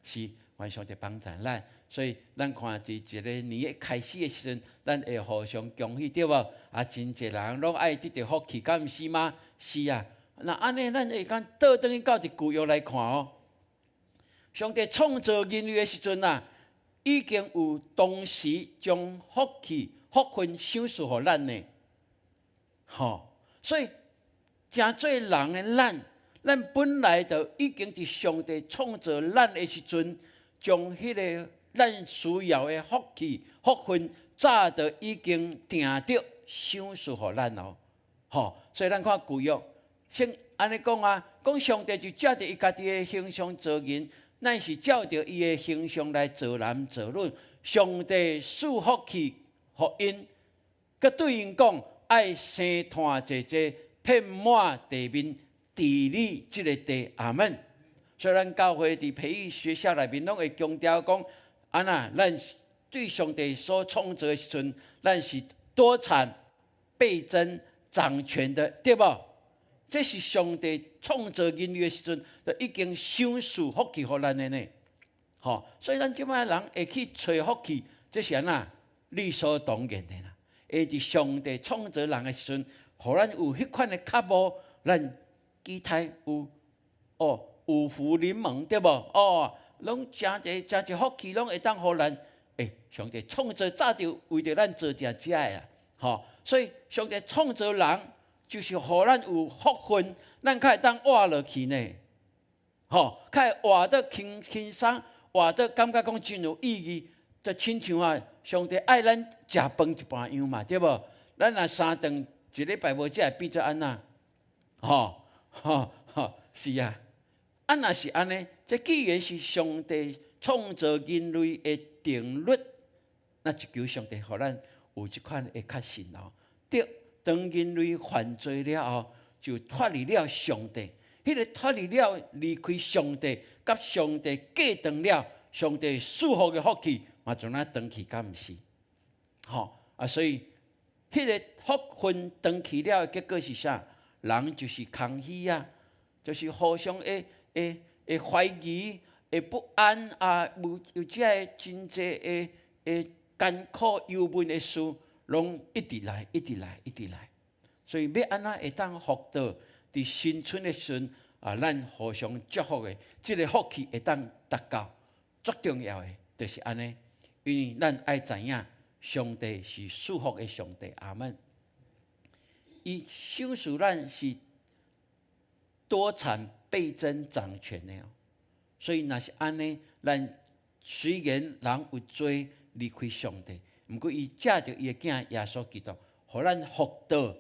是，願上帝幫助咱。所以咱看佇一个年的開始的時陣，咱會互相恭喜，對無？啊，真濟人攏愛得著福氣，敢毋是嗎？是啊。若按呢，咱會當倒轉去到佇舊約來看哦。上帝創造人類的時陣啊，已經有同時將福氣、福分賞賜予咱呢。吼，所以成做人的咱，咱本來就已經佇上帝創造咱的時陣，將彼个咱需要的福氣、福分，早就已經定著賞賜予咱哦。吼，所以咱看舊約，先按呢講啊，講上帝就照著伊家己的形象造人，咱是照著伊的形象來造男造女。上帝賜福氣予𪜶，閣對𪜶講，愛生湠濟濟，遍滿地面，治理這个地。阿門。所以咱教會佇培育學校內面，攏會強調講，按怎，咱對上帝所創造的時陣，咱是多產倍增掌權的，對無？這是上帝創造人類的時陣，就已經賞賜福氣予咱的呢。吼，所以咱這擺人會去揣福氣，這是按怎？理所當然的啦。會佇上帝創造人的時陣，予咱有彼款的渴慕，咱期待有哦，有福臨門，對無？哦，攏誠濟誠濟福氣，攏會當予咱。欸，上帝創造早就為著咱做成這个啊，吼！所以上帝創造人，就是予咱有福分，咱較會當活落去呢，吼，較會活得輕輕鬆，活得感覺講真有意義。就親像啊，上帝愛咱食飯一半樣嘛，對無？咱若三頓一禮拜無食，會變做按怎？吼吼吼，是啊。啊，若是按呢，這既然是上帝創造人類的定律，那就求上帝予咱有這款的確信哦。對，當人類犯罪了後，就脫離了上帝，彼个脫離了離開上帝，佮上帝隔斷了，上帝賜福的福氣嘛，就按呢斷去，敢毋是？吼啊，所以彼个福分斷去了的結果是啥？人就是空虛啊，就是互相會會會懷疑、會不安啊，有有這个真濟的的艱苦憂悶的事，攏一直來，一直來，一直來。所以欲按怎會當復到佇新春的時陣啊，咱互相祝福的這个福氣會當達到，足重要的，就是按呢。因為咱愛知影，上帝是賜福的上帝，阿門。伊賞賜咱是多產倍增掌權的哦，所以若是按呢，咱雖然人有罪離開上帝，毋過伊藉著伊的囝耶穌基督，予咱復到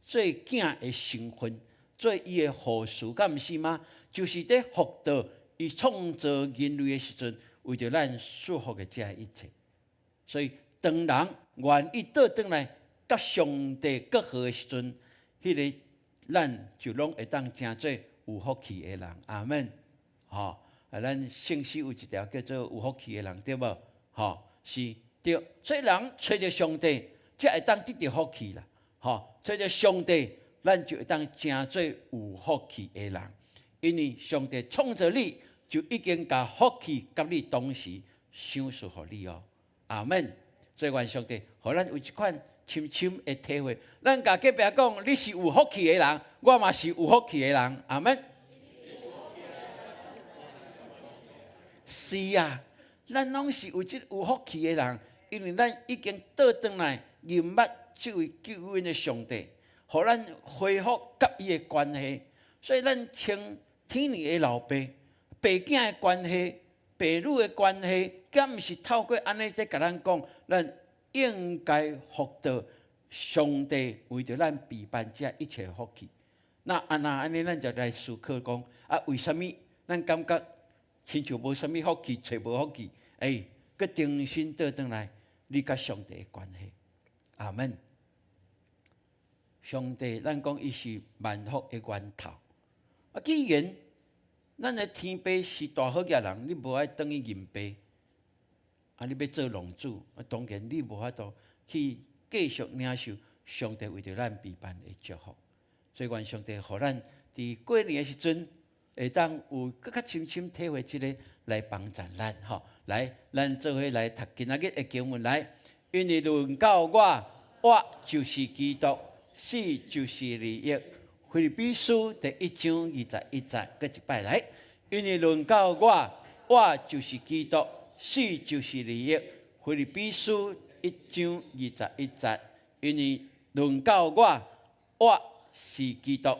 做囝的身份，做伊的後嗣，敢毋是嗎？就是佇復到伊創造人類的時陣，為著咱賜福的這一切。所以當人願意倒轉來佮上帝結合的時陣，彼個咱就攏會當成做有福氣的人。阿門。吼，啊，咱聖詩有一條叫做有福氣的人，對無？吼，是對。所以人揣著上帝，才會當得著福氣啦。吼，揣著上帝，咱就會當成做有福氣的人。因為上帝創造你，就已經共福氣佮你同時賞賜予你哦。阿門。所以願上帝，予咱有這款深深的體會。咱共隔壁講，你是有福氣的人，我嘛是有福氣的人。阿門。是啊，咱攏是有這有福氣的人，因為咱已經倒轉來認捌這位救恩的上帝，予咱恢復佮伊的關係。所以咱稱天父的老爸、爸囝的關係、爸女的關係，敢毋是透過按呢在共咱講，咱應該獲得上帝為著咱備辦這一切福氣。那按那按呢，咱就來思考講啊，為啥物咱感覺親像無啥物福氣，揣無福氣？欸，閣重新倒轉來，你佮上帝的關係。阿門。上帝，咱講伊是萬福的源頭。啊，既然咱的天父是大好額人，你無愛轉去認爸，啊，你欲做浪子，啊，當然你無法度去繼續領受上帝為著咱備辦的祝福。所以願上帝予咱佇過年的時陣，會當有閣較深深體會這个來幫助咱吼。來，咱做伙來讀今仔日的經文來，因為論到我，活就是基督，死就是利益。腓立比書第一章21節，閣一擺來。因為論到我，活就是基督，死就是利益。腓立比書一章21節，因為論到我，活是基督，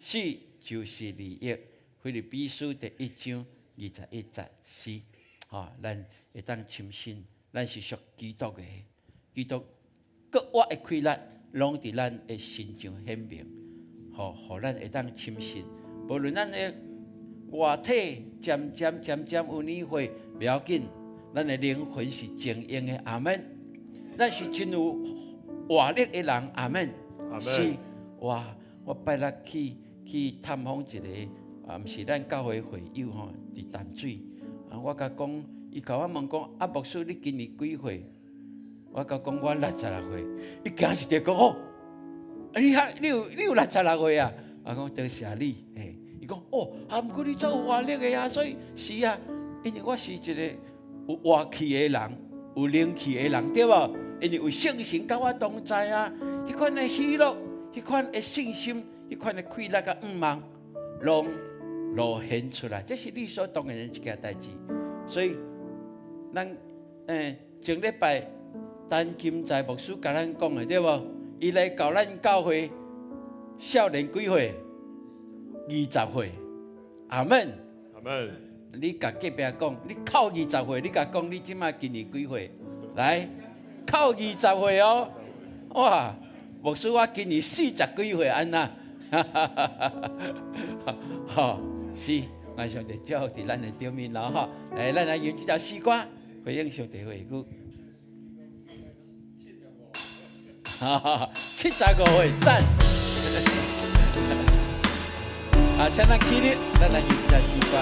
死就是利益。腓立比書第一章21節是，吼，咱會當深信，咱是屬基督的，基督閣活的氣力，攏佇咱的身上顯明，吼，予咱會當深信。無論咱的外體漸漸漸漸有年歲，袂要緊，咱的靈魂是精英的，阿門。咱是真有活力的人，阿門。是，哇！我拜六去探訪一個，啊，毋是咱教會會友吼，佇淡水。啊，我共講，伊共我問講，啊，牧師你今年幾歲？我共講我66歲，伊驚一下講哦，你遐你有六十六歲啊？我講多謝你，嘿，伊講哦，啊，毋過你足有活力的啊，所以是啊，因為我是一個有活氣的人，有靈氣的人，對無？因為有聖神佮我同在啊，彼款的喜樂，彼款的信心，彼款的氣力佮向望，攏露顯出來，這是理所當然的一件代誌。所以，咱前禮拜陳金在牧師共咱講的對無？伊來到咱教會，少年幾歲？20歲。阿門。阿門。你共隔壁講，你扣20歲，你共講你這馬今年幾歲？來，扣20歲哦。哇，牧師我今年四十幾歲，按怎？吼，是，願上帝祝福佇咱的頂面咯，吼。來，咱來用這條詩歌回應上帝話語。75歲，讚！啊，請咱起立，咱來用這條詩歌。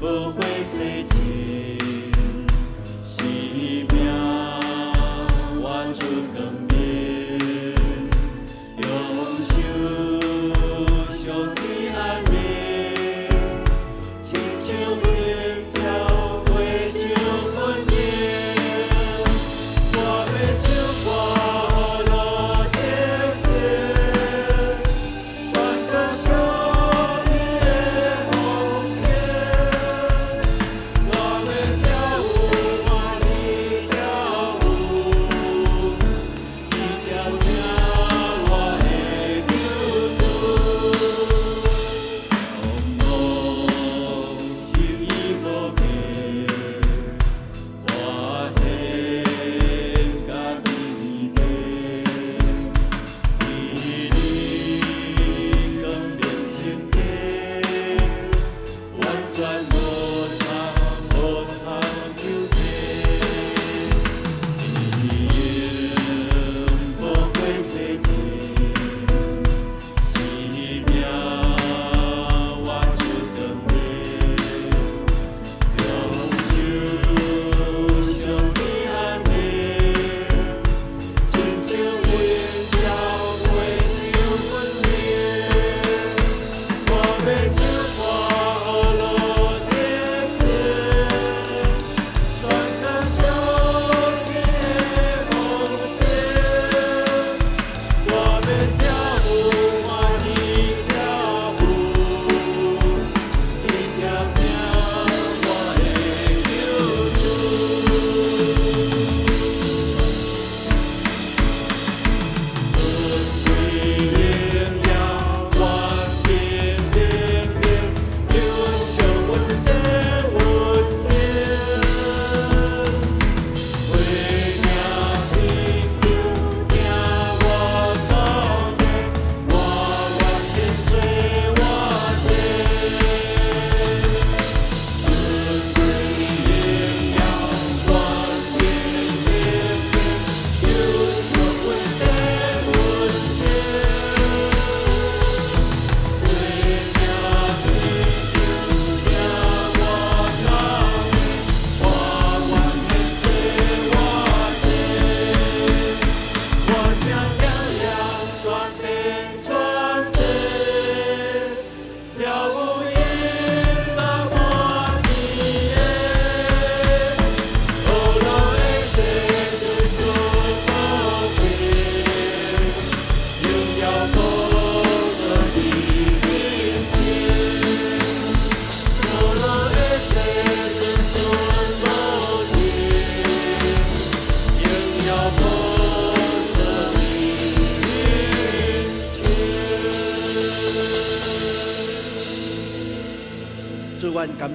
無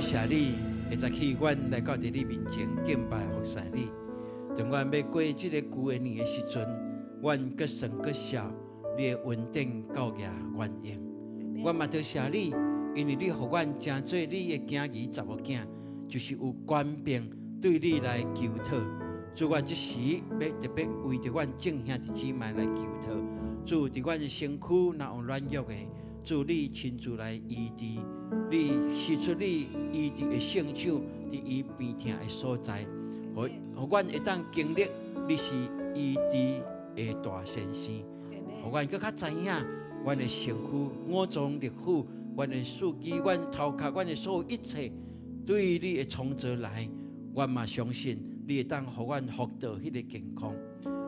謝你，下早起阮來到佇你面前敬拜服侍你。當阮欲過這个舊的年的時陣，阮閣算閣笑，你的恩典夠額原用。阮嘛多謝你，因為你予阮成做你的囝兒查某囝，就是有權柄對你來求討。主，阮這時欲特別為著阮眾兄弟姊妹來求討。主，佇阮的身軀若有軟弱的，主你親自來醫治，你伸出你醫治的聖手，佇伊病疼的所在，予阮會當經歷你是醫治的大先生，予阮閣較知影，阮的身軀、五臟六腑、阮的四肢、阮頭殼、阮的所有一切，對你的創造來，阮嘛相信你會當予阮復到彼个健康。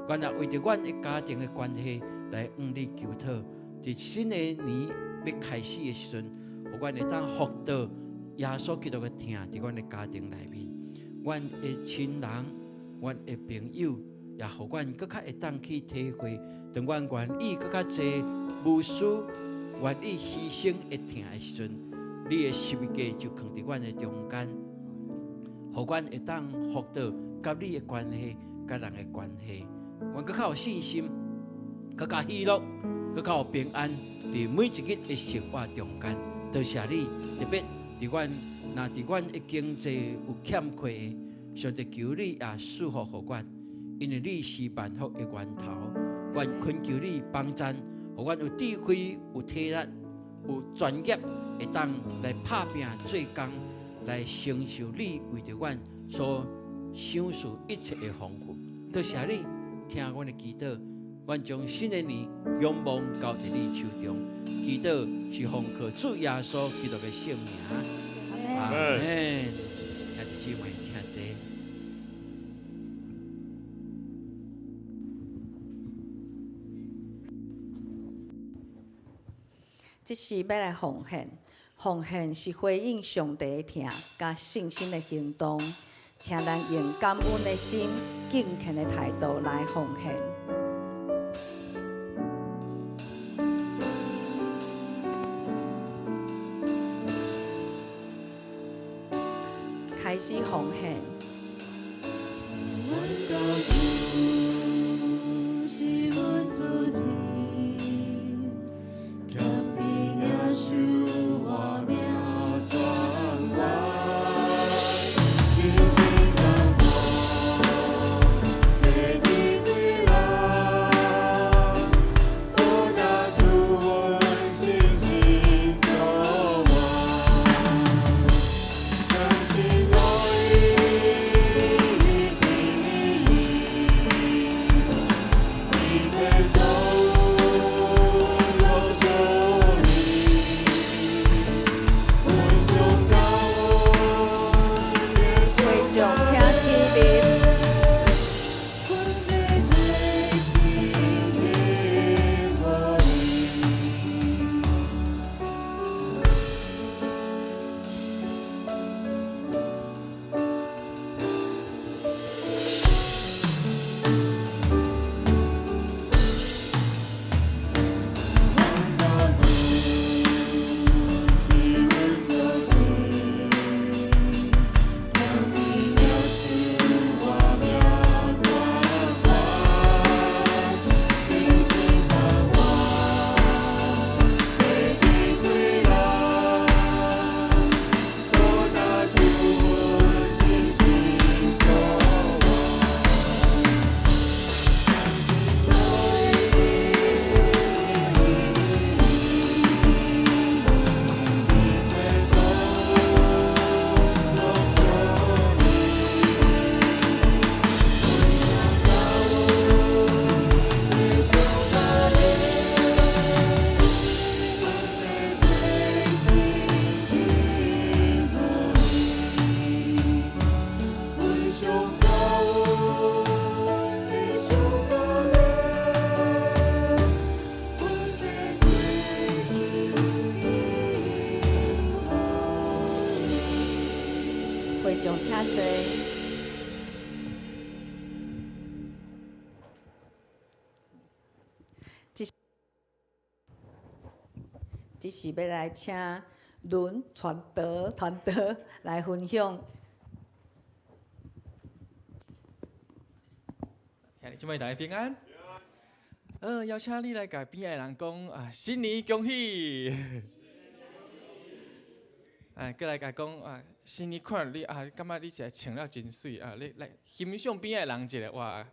阮也為著阮的家庭的關係來向你求討，佇新的年欲開始的時陣，予阮會當復到耶穌基督的疼，佇阮的家庭內面，阮的親人、阮的朋友，也予阮閣較會當去體會，當阮願意閣較濟無私、願意犧牲的疼的時陣，你的十字架就囥佇阮的中間，予阮會當復到佮你的關係、佮人的關係，阮閣較有信心，閣較喜樂，閣較有平安，佇每一日的生活中間。多謝你，特別佇阮，若佇阮的經濟有欠缺的，上帝求你也賜福予阮，因為你是萬福的源頭。阮懇求你幫贊，予阮有智慧、有體力、有專業，會當來拍拚做工，來承受你為著阮所賞賜一切的豐富。多謝你聽阮的祈禱，阮將新的年仰望交佇你手中，祈禱是奉靠主耶穌基督的聖名。阿門。兄弟姊妹，請坐。這時欲來奉獻，奉獻是回應上帝的疼佮信心的行動，請咱用感恩的心、敬虔的態度來奉獻。開始奉獻。會眾請起立。會眾請坐。這是欲來請倫傳德傳德來分享。兄弟姊妹大家平安。邀請你來共邊仔的人講啊，新年恭喜！啊，閣來共講啊，新年快樂！你啊，感覺你是來穿了真媠啊！你來欣賞邊仔的人一下，哇，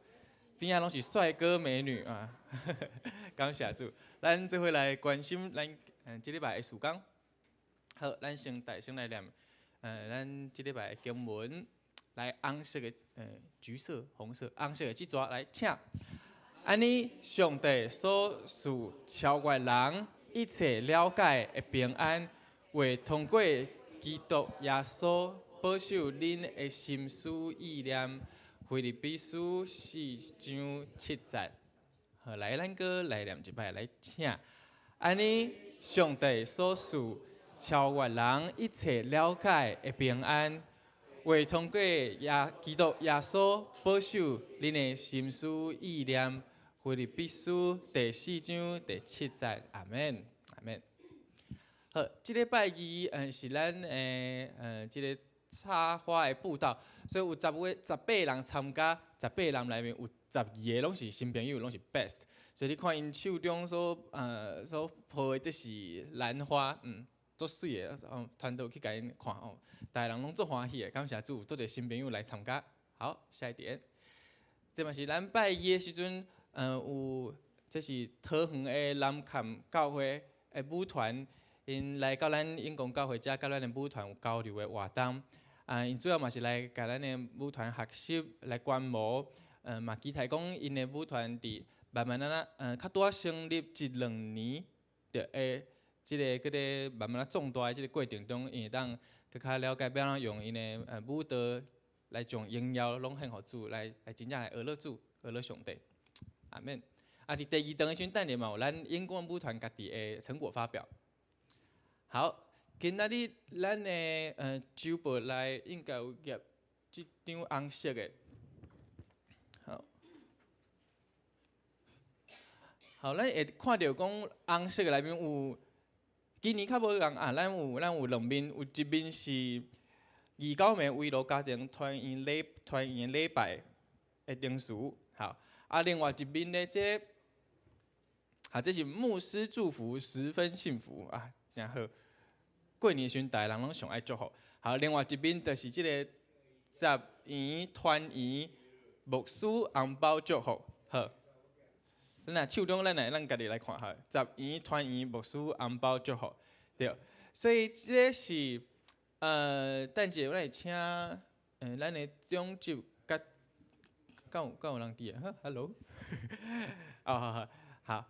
邊仔攏是帥哥美女啊！感謝主，咱做伙來關心咱這禮拜的事工。好，咱先大聲來念，咱這禮拜的經文，來紅色的，橘色、紅色、紅色的這逝來，請。按呢，上帝所賜超越人一切了解的平安，會通過基督耶穌保守恁的心思意念。腓立比書四章七節。好，來，咱閣來念一擺，來，請。按呢，上帝所賜超越人一切了解的平安，會通過耶基督耶穌保守恁的心思意念。腓立比書第四章第七節，阿門，阿門。好，這禮拜二，是咱的，這个插花的佈道，所以有十位、18人參加，十八人內面有12个攏是新朋友，攏是 best。所以你看𪜶手中所抱的這是蘭花，足媠的，團隊去共𪜶看哦，逐个人攏足歡喜的，感謝主，有足濟新朋友來參加。好，下一點，這嘛是咱拜二的時陣。有，這是桃園的南崁教會的舞團，𪜶來到咱永光教會遮，佮咱的舞團有交流的活動。啊，𪜶主要嘛是來共咱的舞團學習，來觀摩。嘛期待講𪜶的舞團佇慢慢仔仔，較拄仔成立一兩年，就會這个閣咧慢慢仔壯大的這个過程中，𪜶會當閣較了解欲按怎用𪜶的舞蹈來將榮耀攏獻予主，來真正來學樂主，學樂上帝。阿門。啊，佇第二頓的時陣，等下嘛有咱永光舞團家己的成果發表。好，今仔日咱的週報內應該有頁這張紅色的。好，好，咱會看著講紅色的內面有，今年較無仝啊，咱有兩面，有一面是二九暝圍爐家庭團圓禮拜的定時，好。啊，另外一面咧，這个，啊，這是牧師祝福，十分幸福啊，真好。過年時陣，逐个人攏上愛祝福。好，另外一面就是這個十圓團圓牧師紅包祝福。好，咱若手中咱來咱家己來看哈，十圓團圓牧師紅包祝福，對。所以這个是，等下我來請，咱的長執。敢有人佇的？Hello，哦，好好好，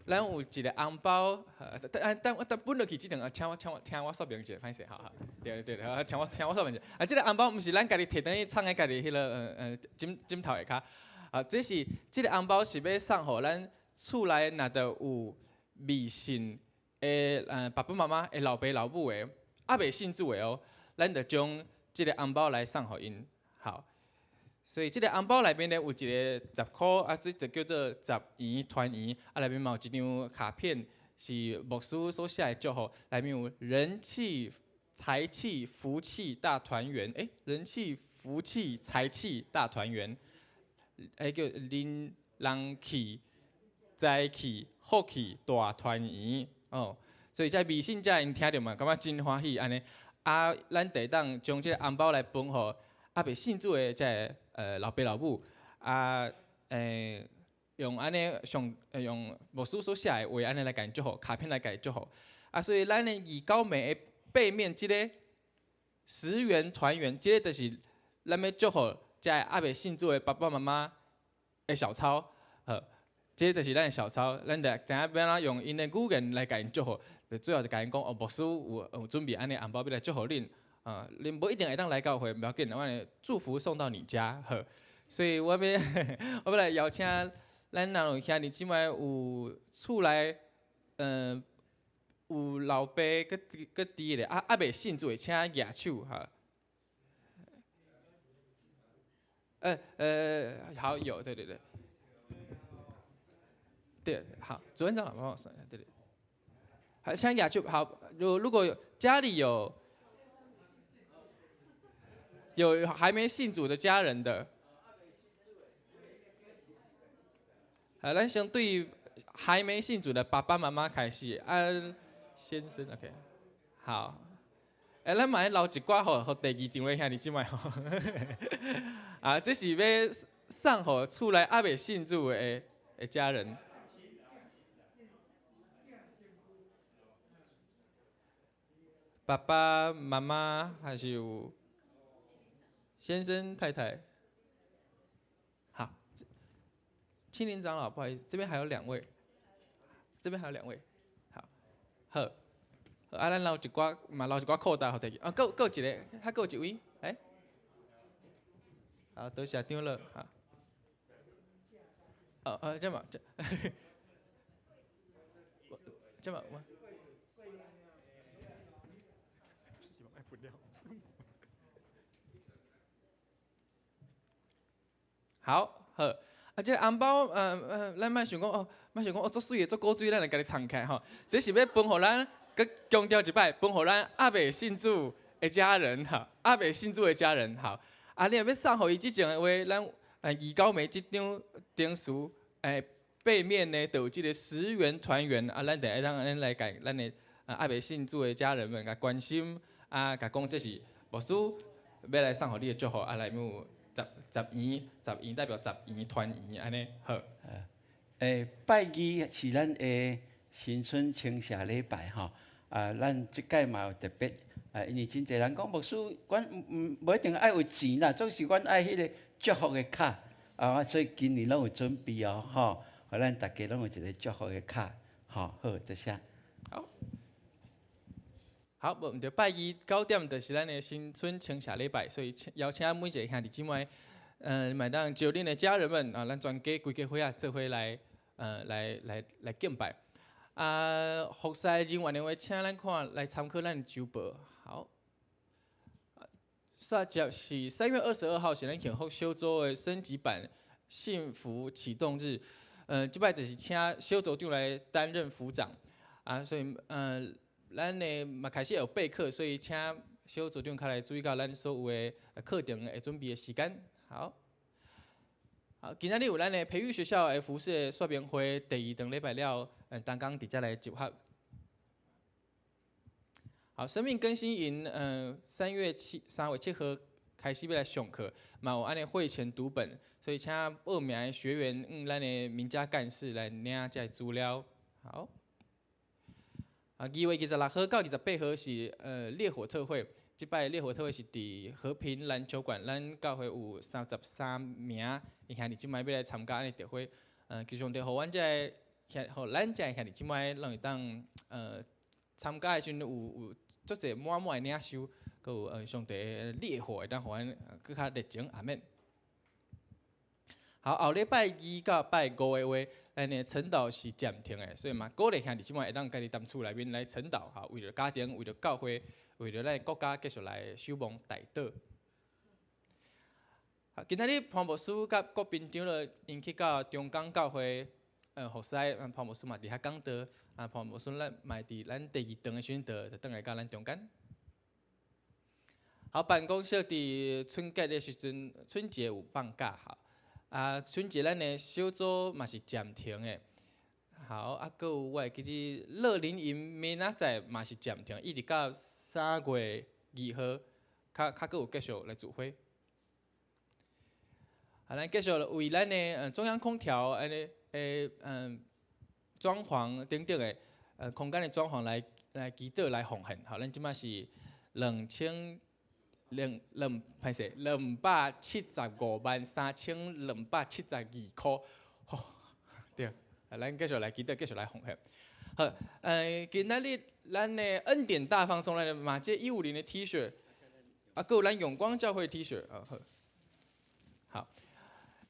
咱有一个紅包，等等我等分落去之前啊，請我聽我說明一下，歹勢，好好，對對對，請我說明一下。啊，這个紅包毋是咱家己提轉去藏佇家己彼个枕頭下跤，啊，這是這个紅包是欲送予咱厝內若著有未信的爸爸媽媽的老爸老母的，猶未信主的哦，咱就將這个紅包來送予𪜶，好。所以這个紅包內面呢有一個10箍，啊，這就叫做十圓團圓，啊，內面嘛有一張卡片，是牧師所寫的祝福，內面有人氣、財氣、福氣大團圓，欸，人氣、福氣、財氣大團圓，欸叫人氣、財氣、福氣大團圓，哦，所以這未信者𪜶聽著嘛，感覺真歡喜按呢，啊，咱就會當將這个紅包來分予猶未信主的這个老爸老母，啊，用按呢上用牧師所寫的話按呢來共𪜶祝福，卡片來共𪜶祝福。啊，所以咱的二九暝的背面這个十元團圓，這个就是咱欲祝福這个猶未信主的爸爸媽媽的小抄，好，這个就是咱的小抄，咱就知影欲按怎用𪜶的語言來共𪜶祝福，就最後就共𪜶講哦，牧師有準備按呢紅包欲來祝福恁。啊，恁無一定會當來教會，無要緊，我會祝福送到你家，好。所以我欲來邀請咱若有兄弟姊妹有厝內，有老爸閣佇咧，啊猶未信主的，請舉手哈。好有，對對對，對，好，主任長老幫我算一下，對對。好，請舉手，好，如果這家裡有還沒信主的家人的，啊，咱先對還沒信主的爸爸媽媽開始，啊，先生，OK，好，欸，咱嘛愛留一寡予予第二場的兄弟姊妹吼，啊，這是欲送予厝內猶未信主的家人。爸爸媽媽還是有先生太太，好，青年長老，不好意思，這邊還有兩位，這邊還有兩位，好，好，啊，咱留一寡，嘛留一寡褲帶予弟，啊，閣閣一个，還閣有一位，欸，好，多謝長老，好，哦哦，這嘛，這，這嘛，我。好，好，啊，這个紅包，咱莫想講哦，莫想講哦，足媠的，足古錐，咱就共伊藏起來吼。這是欲分予咱，閣強調一擺，分予咱猶未信主的家人哈，猶未信主的家人好。啊，你若欲送予伊之前的話，咱二九暝這張證書，背面呢，就有這個10元團圓啊，咱就愛當按呢來共咱的猶未信主的家人們共關心啊，共講這是牧師欲來送予你的祝福啊，內面有。十元，十元代表十圓團圓，按呢好。拜二是咱的新春清社禮拜吼，啊，咱這擺嘛有特別，啊，因為真濟人講牧師，阮毋無一定愛有錢啦，總是阮愛彼个祝福的卡，啊，所以今年攏有準備哦，吼，予咱逐家攏有一个祝福的卡，吼，好，多謝。好。好，無毋對，拜二9點就是咱的新春清社禮拜，所以邀請每一个兄弟姊妹，嘛會當招恁的家人們啊，咱全家規家伙仔做伙來，來敬拜。啊，服侍人員的話，請咱看來參考咱的週報。好，煞接是3月22號是咱幸福小組的升級版幸福啟動日。這擺就是請小組長來擔任副長。啊，所以，咱的嘛開始有備課，所以請小組長較來注意到咱所有的課程的準備的時間。好，好，今仔日有咱的培育學校的服事的說明會，第二頓禮拜了，當工佇遮來集合。好，生命更新營，3月7號開始欲來上課，嘛有按呢會前讀本，所以請報名的學員，咱的名家幹事來領這个資料。好。啊，2月26號到28號是烈火特會，這擺烈火特會是佇和平籃球館，咱教會有33名伊兄弟姊妹欲來參加按呢特會，求上帝予阮這个兄，予咱這个兄弟姊妹攏會當參加的時陣有足濟滿滿的領受，閣有上帝的烈火會當予阮閣較熱情，阿們。好，後禮拜二到拜五的話，咱的晨禱是暫停的，所以嘛鼓勵兄弟姊妹會當家己踮厝內面來晨禱，哈，為著家庭，為著教會，為著咱的國家繼續來守望代禱。好，今仔日潘牧師佮郭斌長老𪜶去到中港教會，服侍，潘牧師嘛佇遐講道，啊，潘牧師咱嘛會佇咱第二頓的時陣就轉來到咱中間。好，辦公室佇春節的時陣，春節有放假哈。啊，春節咱的小組嘛是暫停的。好，啊，閣有我會記得樂齡營明仔載嘛是暫停，一直到3月2號，較較閣有繼續來聚會。啊，咱繼續為咱的中央空調按呢裝潢等等的空間的裝潢來祈禱來奉獻。好，咱這擺是兩千。兩兩歹勢，2,753,272箍，吼，對，啊，咱繼續來祈禱，繼續來奉獻。好，今仔日咱的恩典大放送來嘛，這150的 T 恤，啊，閣有咱永光教會 T 恤，啊好。好，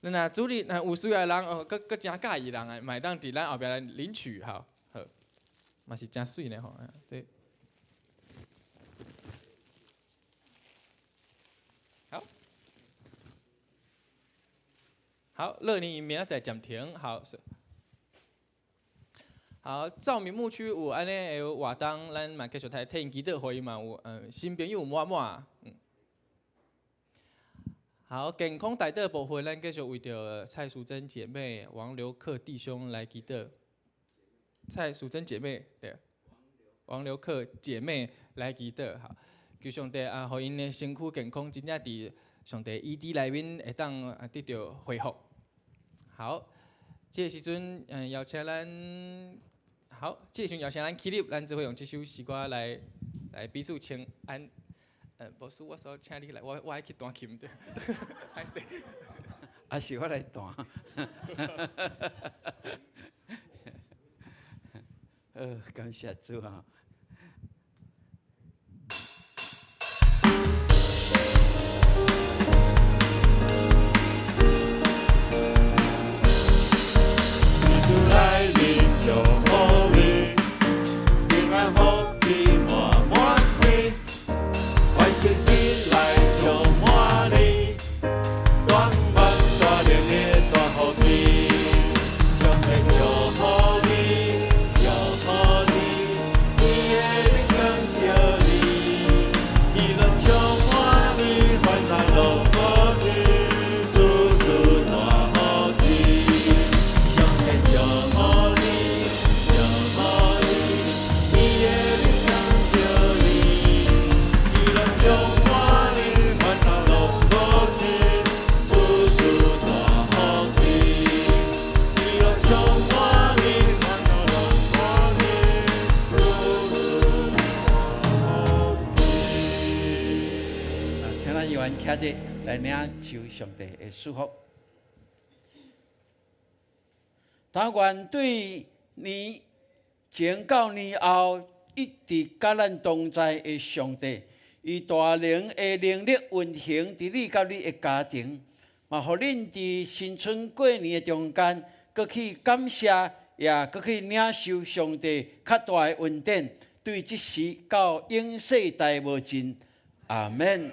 咱若主日若有需要的人哦，閣閣誠佮意人啊，嘛會當佇咱後壁來領取，好，好，嘛是誠媠呢吼，對。好，好，樂齡營明仔載暫停，好，好，照明牧區有按呢的活動，咱嘛繼續來替𪜶祈禱，予伊嘛有新朋友滿滿。好，健康代禱部分，咱繼續為著蔡淑珍姐妹、王劉克弟兄來祈禱。蔡淑珍姐妹對，王劉克姐妹來祈禱。好，求上帝啊，予𪜶的身軀健康，真正佇上帝醫治內面會當啊得著恢復。好，這个時陣，邀請咱。好，這個時陣邀請咱起立，咱做伙用這首詩歌來彼此請安。牧師，我說請你來，我愛去彈琴對，歹勢。啊是我來彈。感謝主啊！來領受上帝的祝福。但願對年前到年後一直佮咱同在的上帝，伊大能的能力運行佇你佮你的家庭，嘛，予恁佇新春過年的中間，閣去感謝，也閣去領受上帝較大的恩典，對這時到永世代無盡。阿們。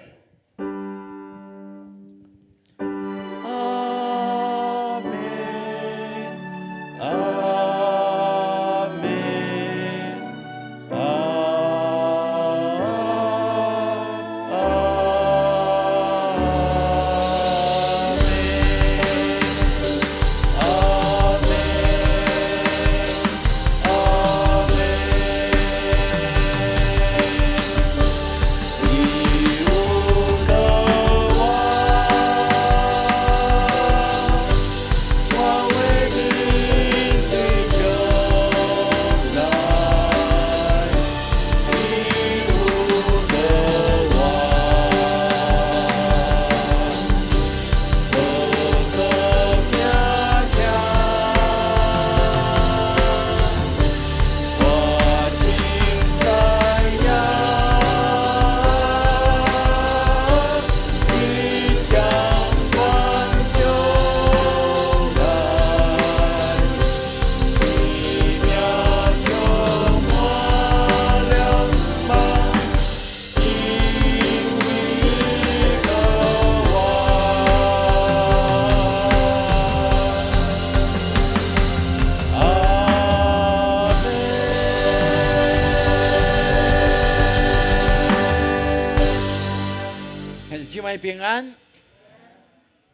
平安，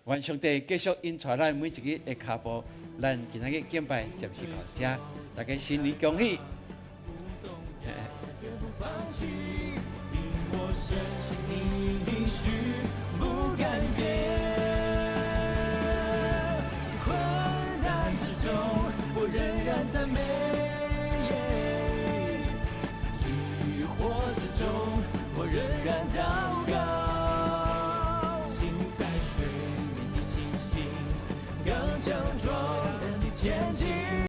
願上帝繼續引帶咱每一日的跤步，咱今仔日敬拜暫時到這，大家新年恭喜。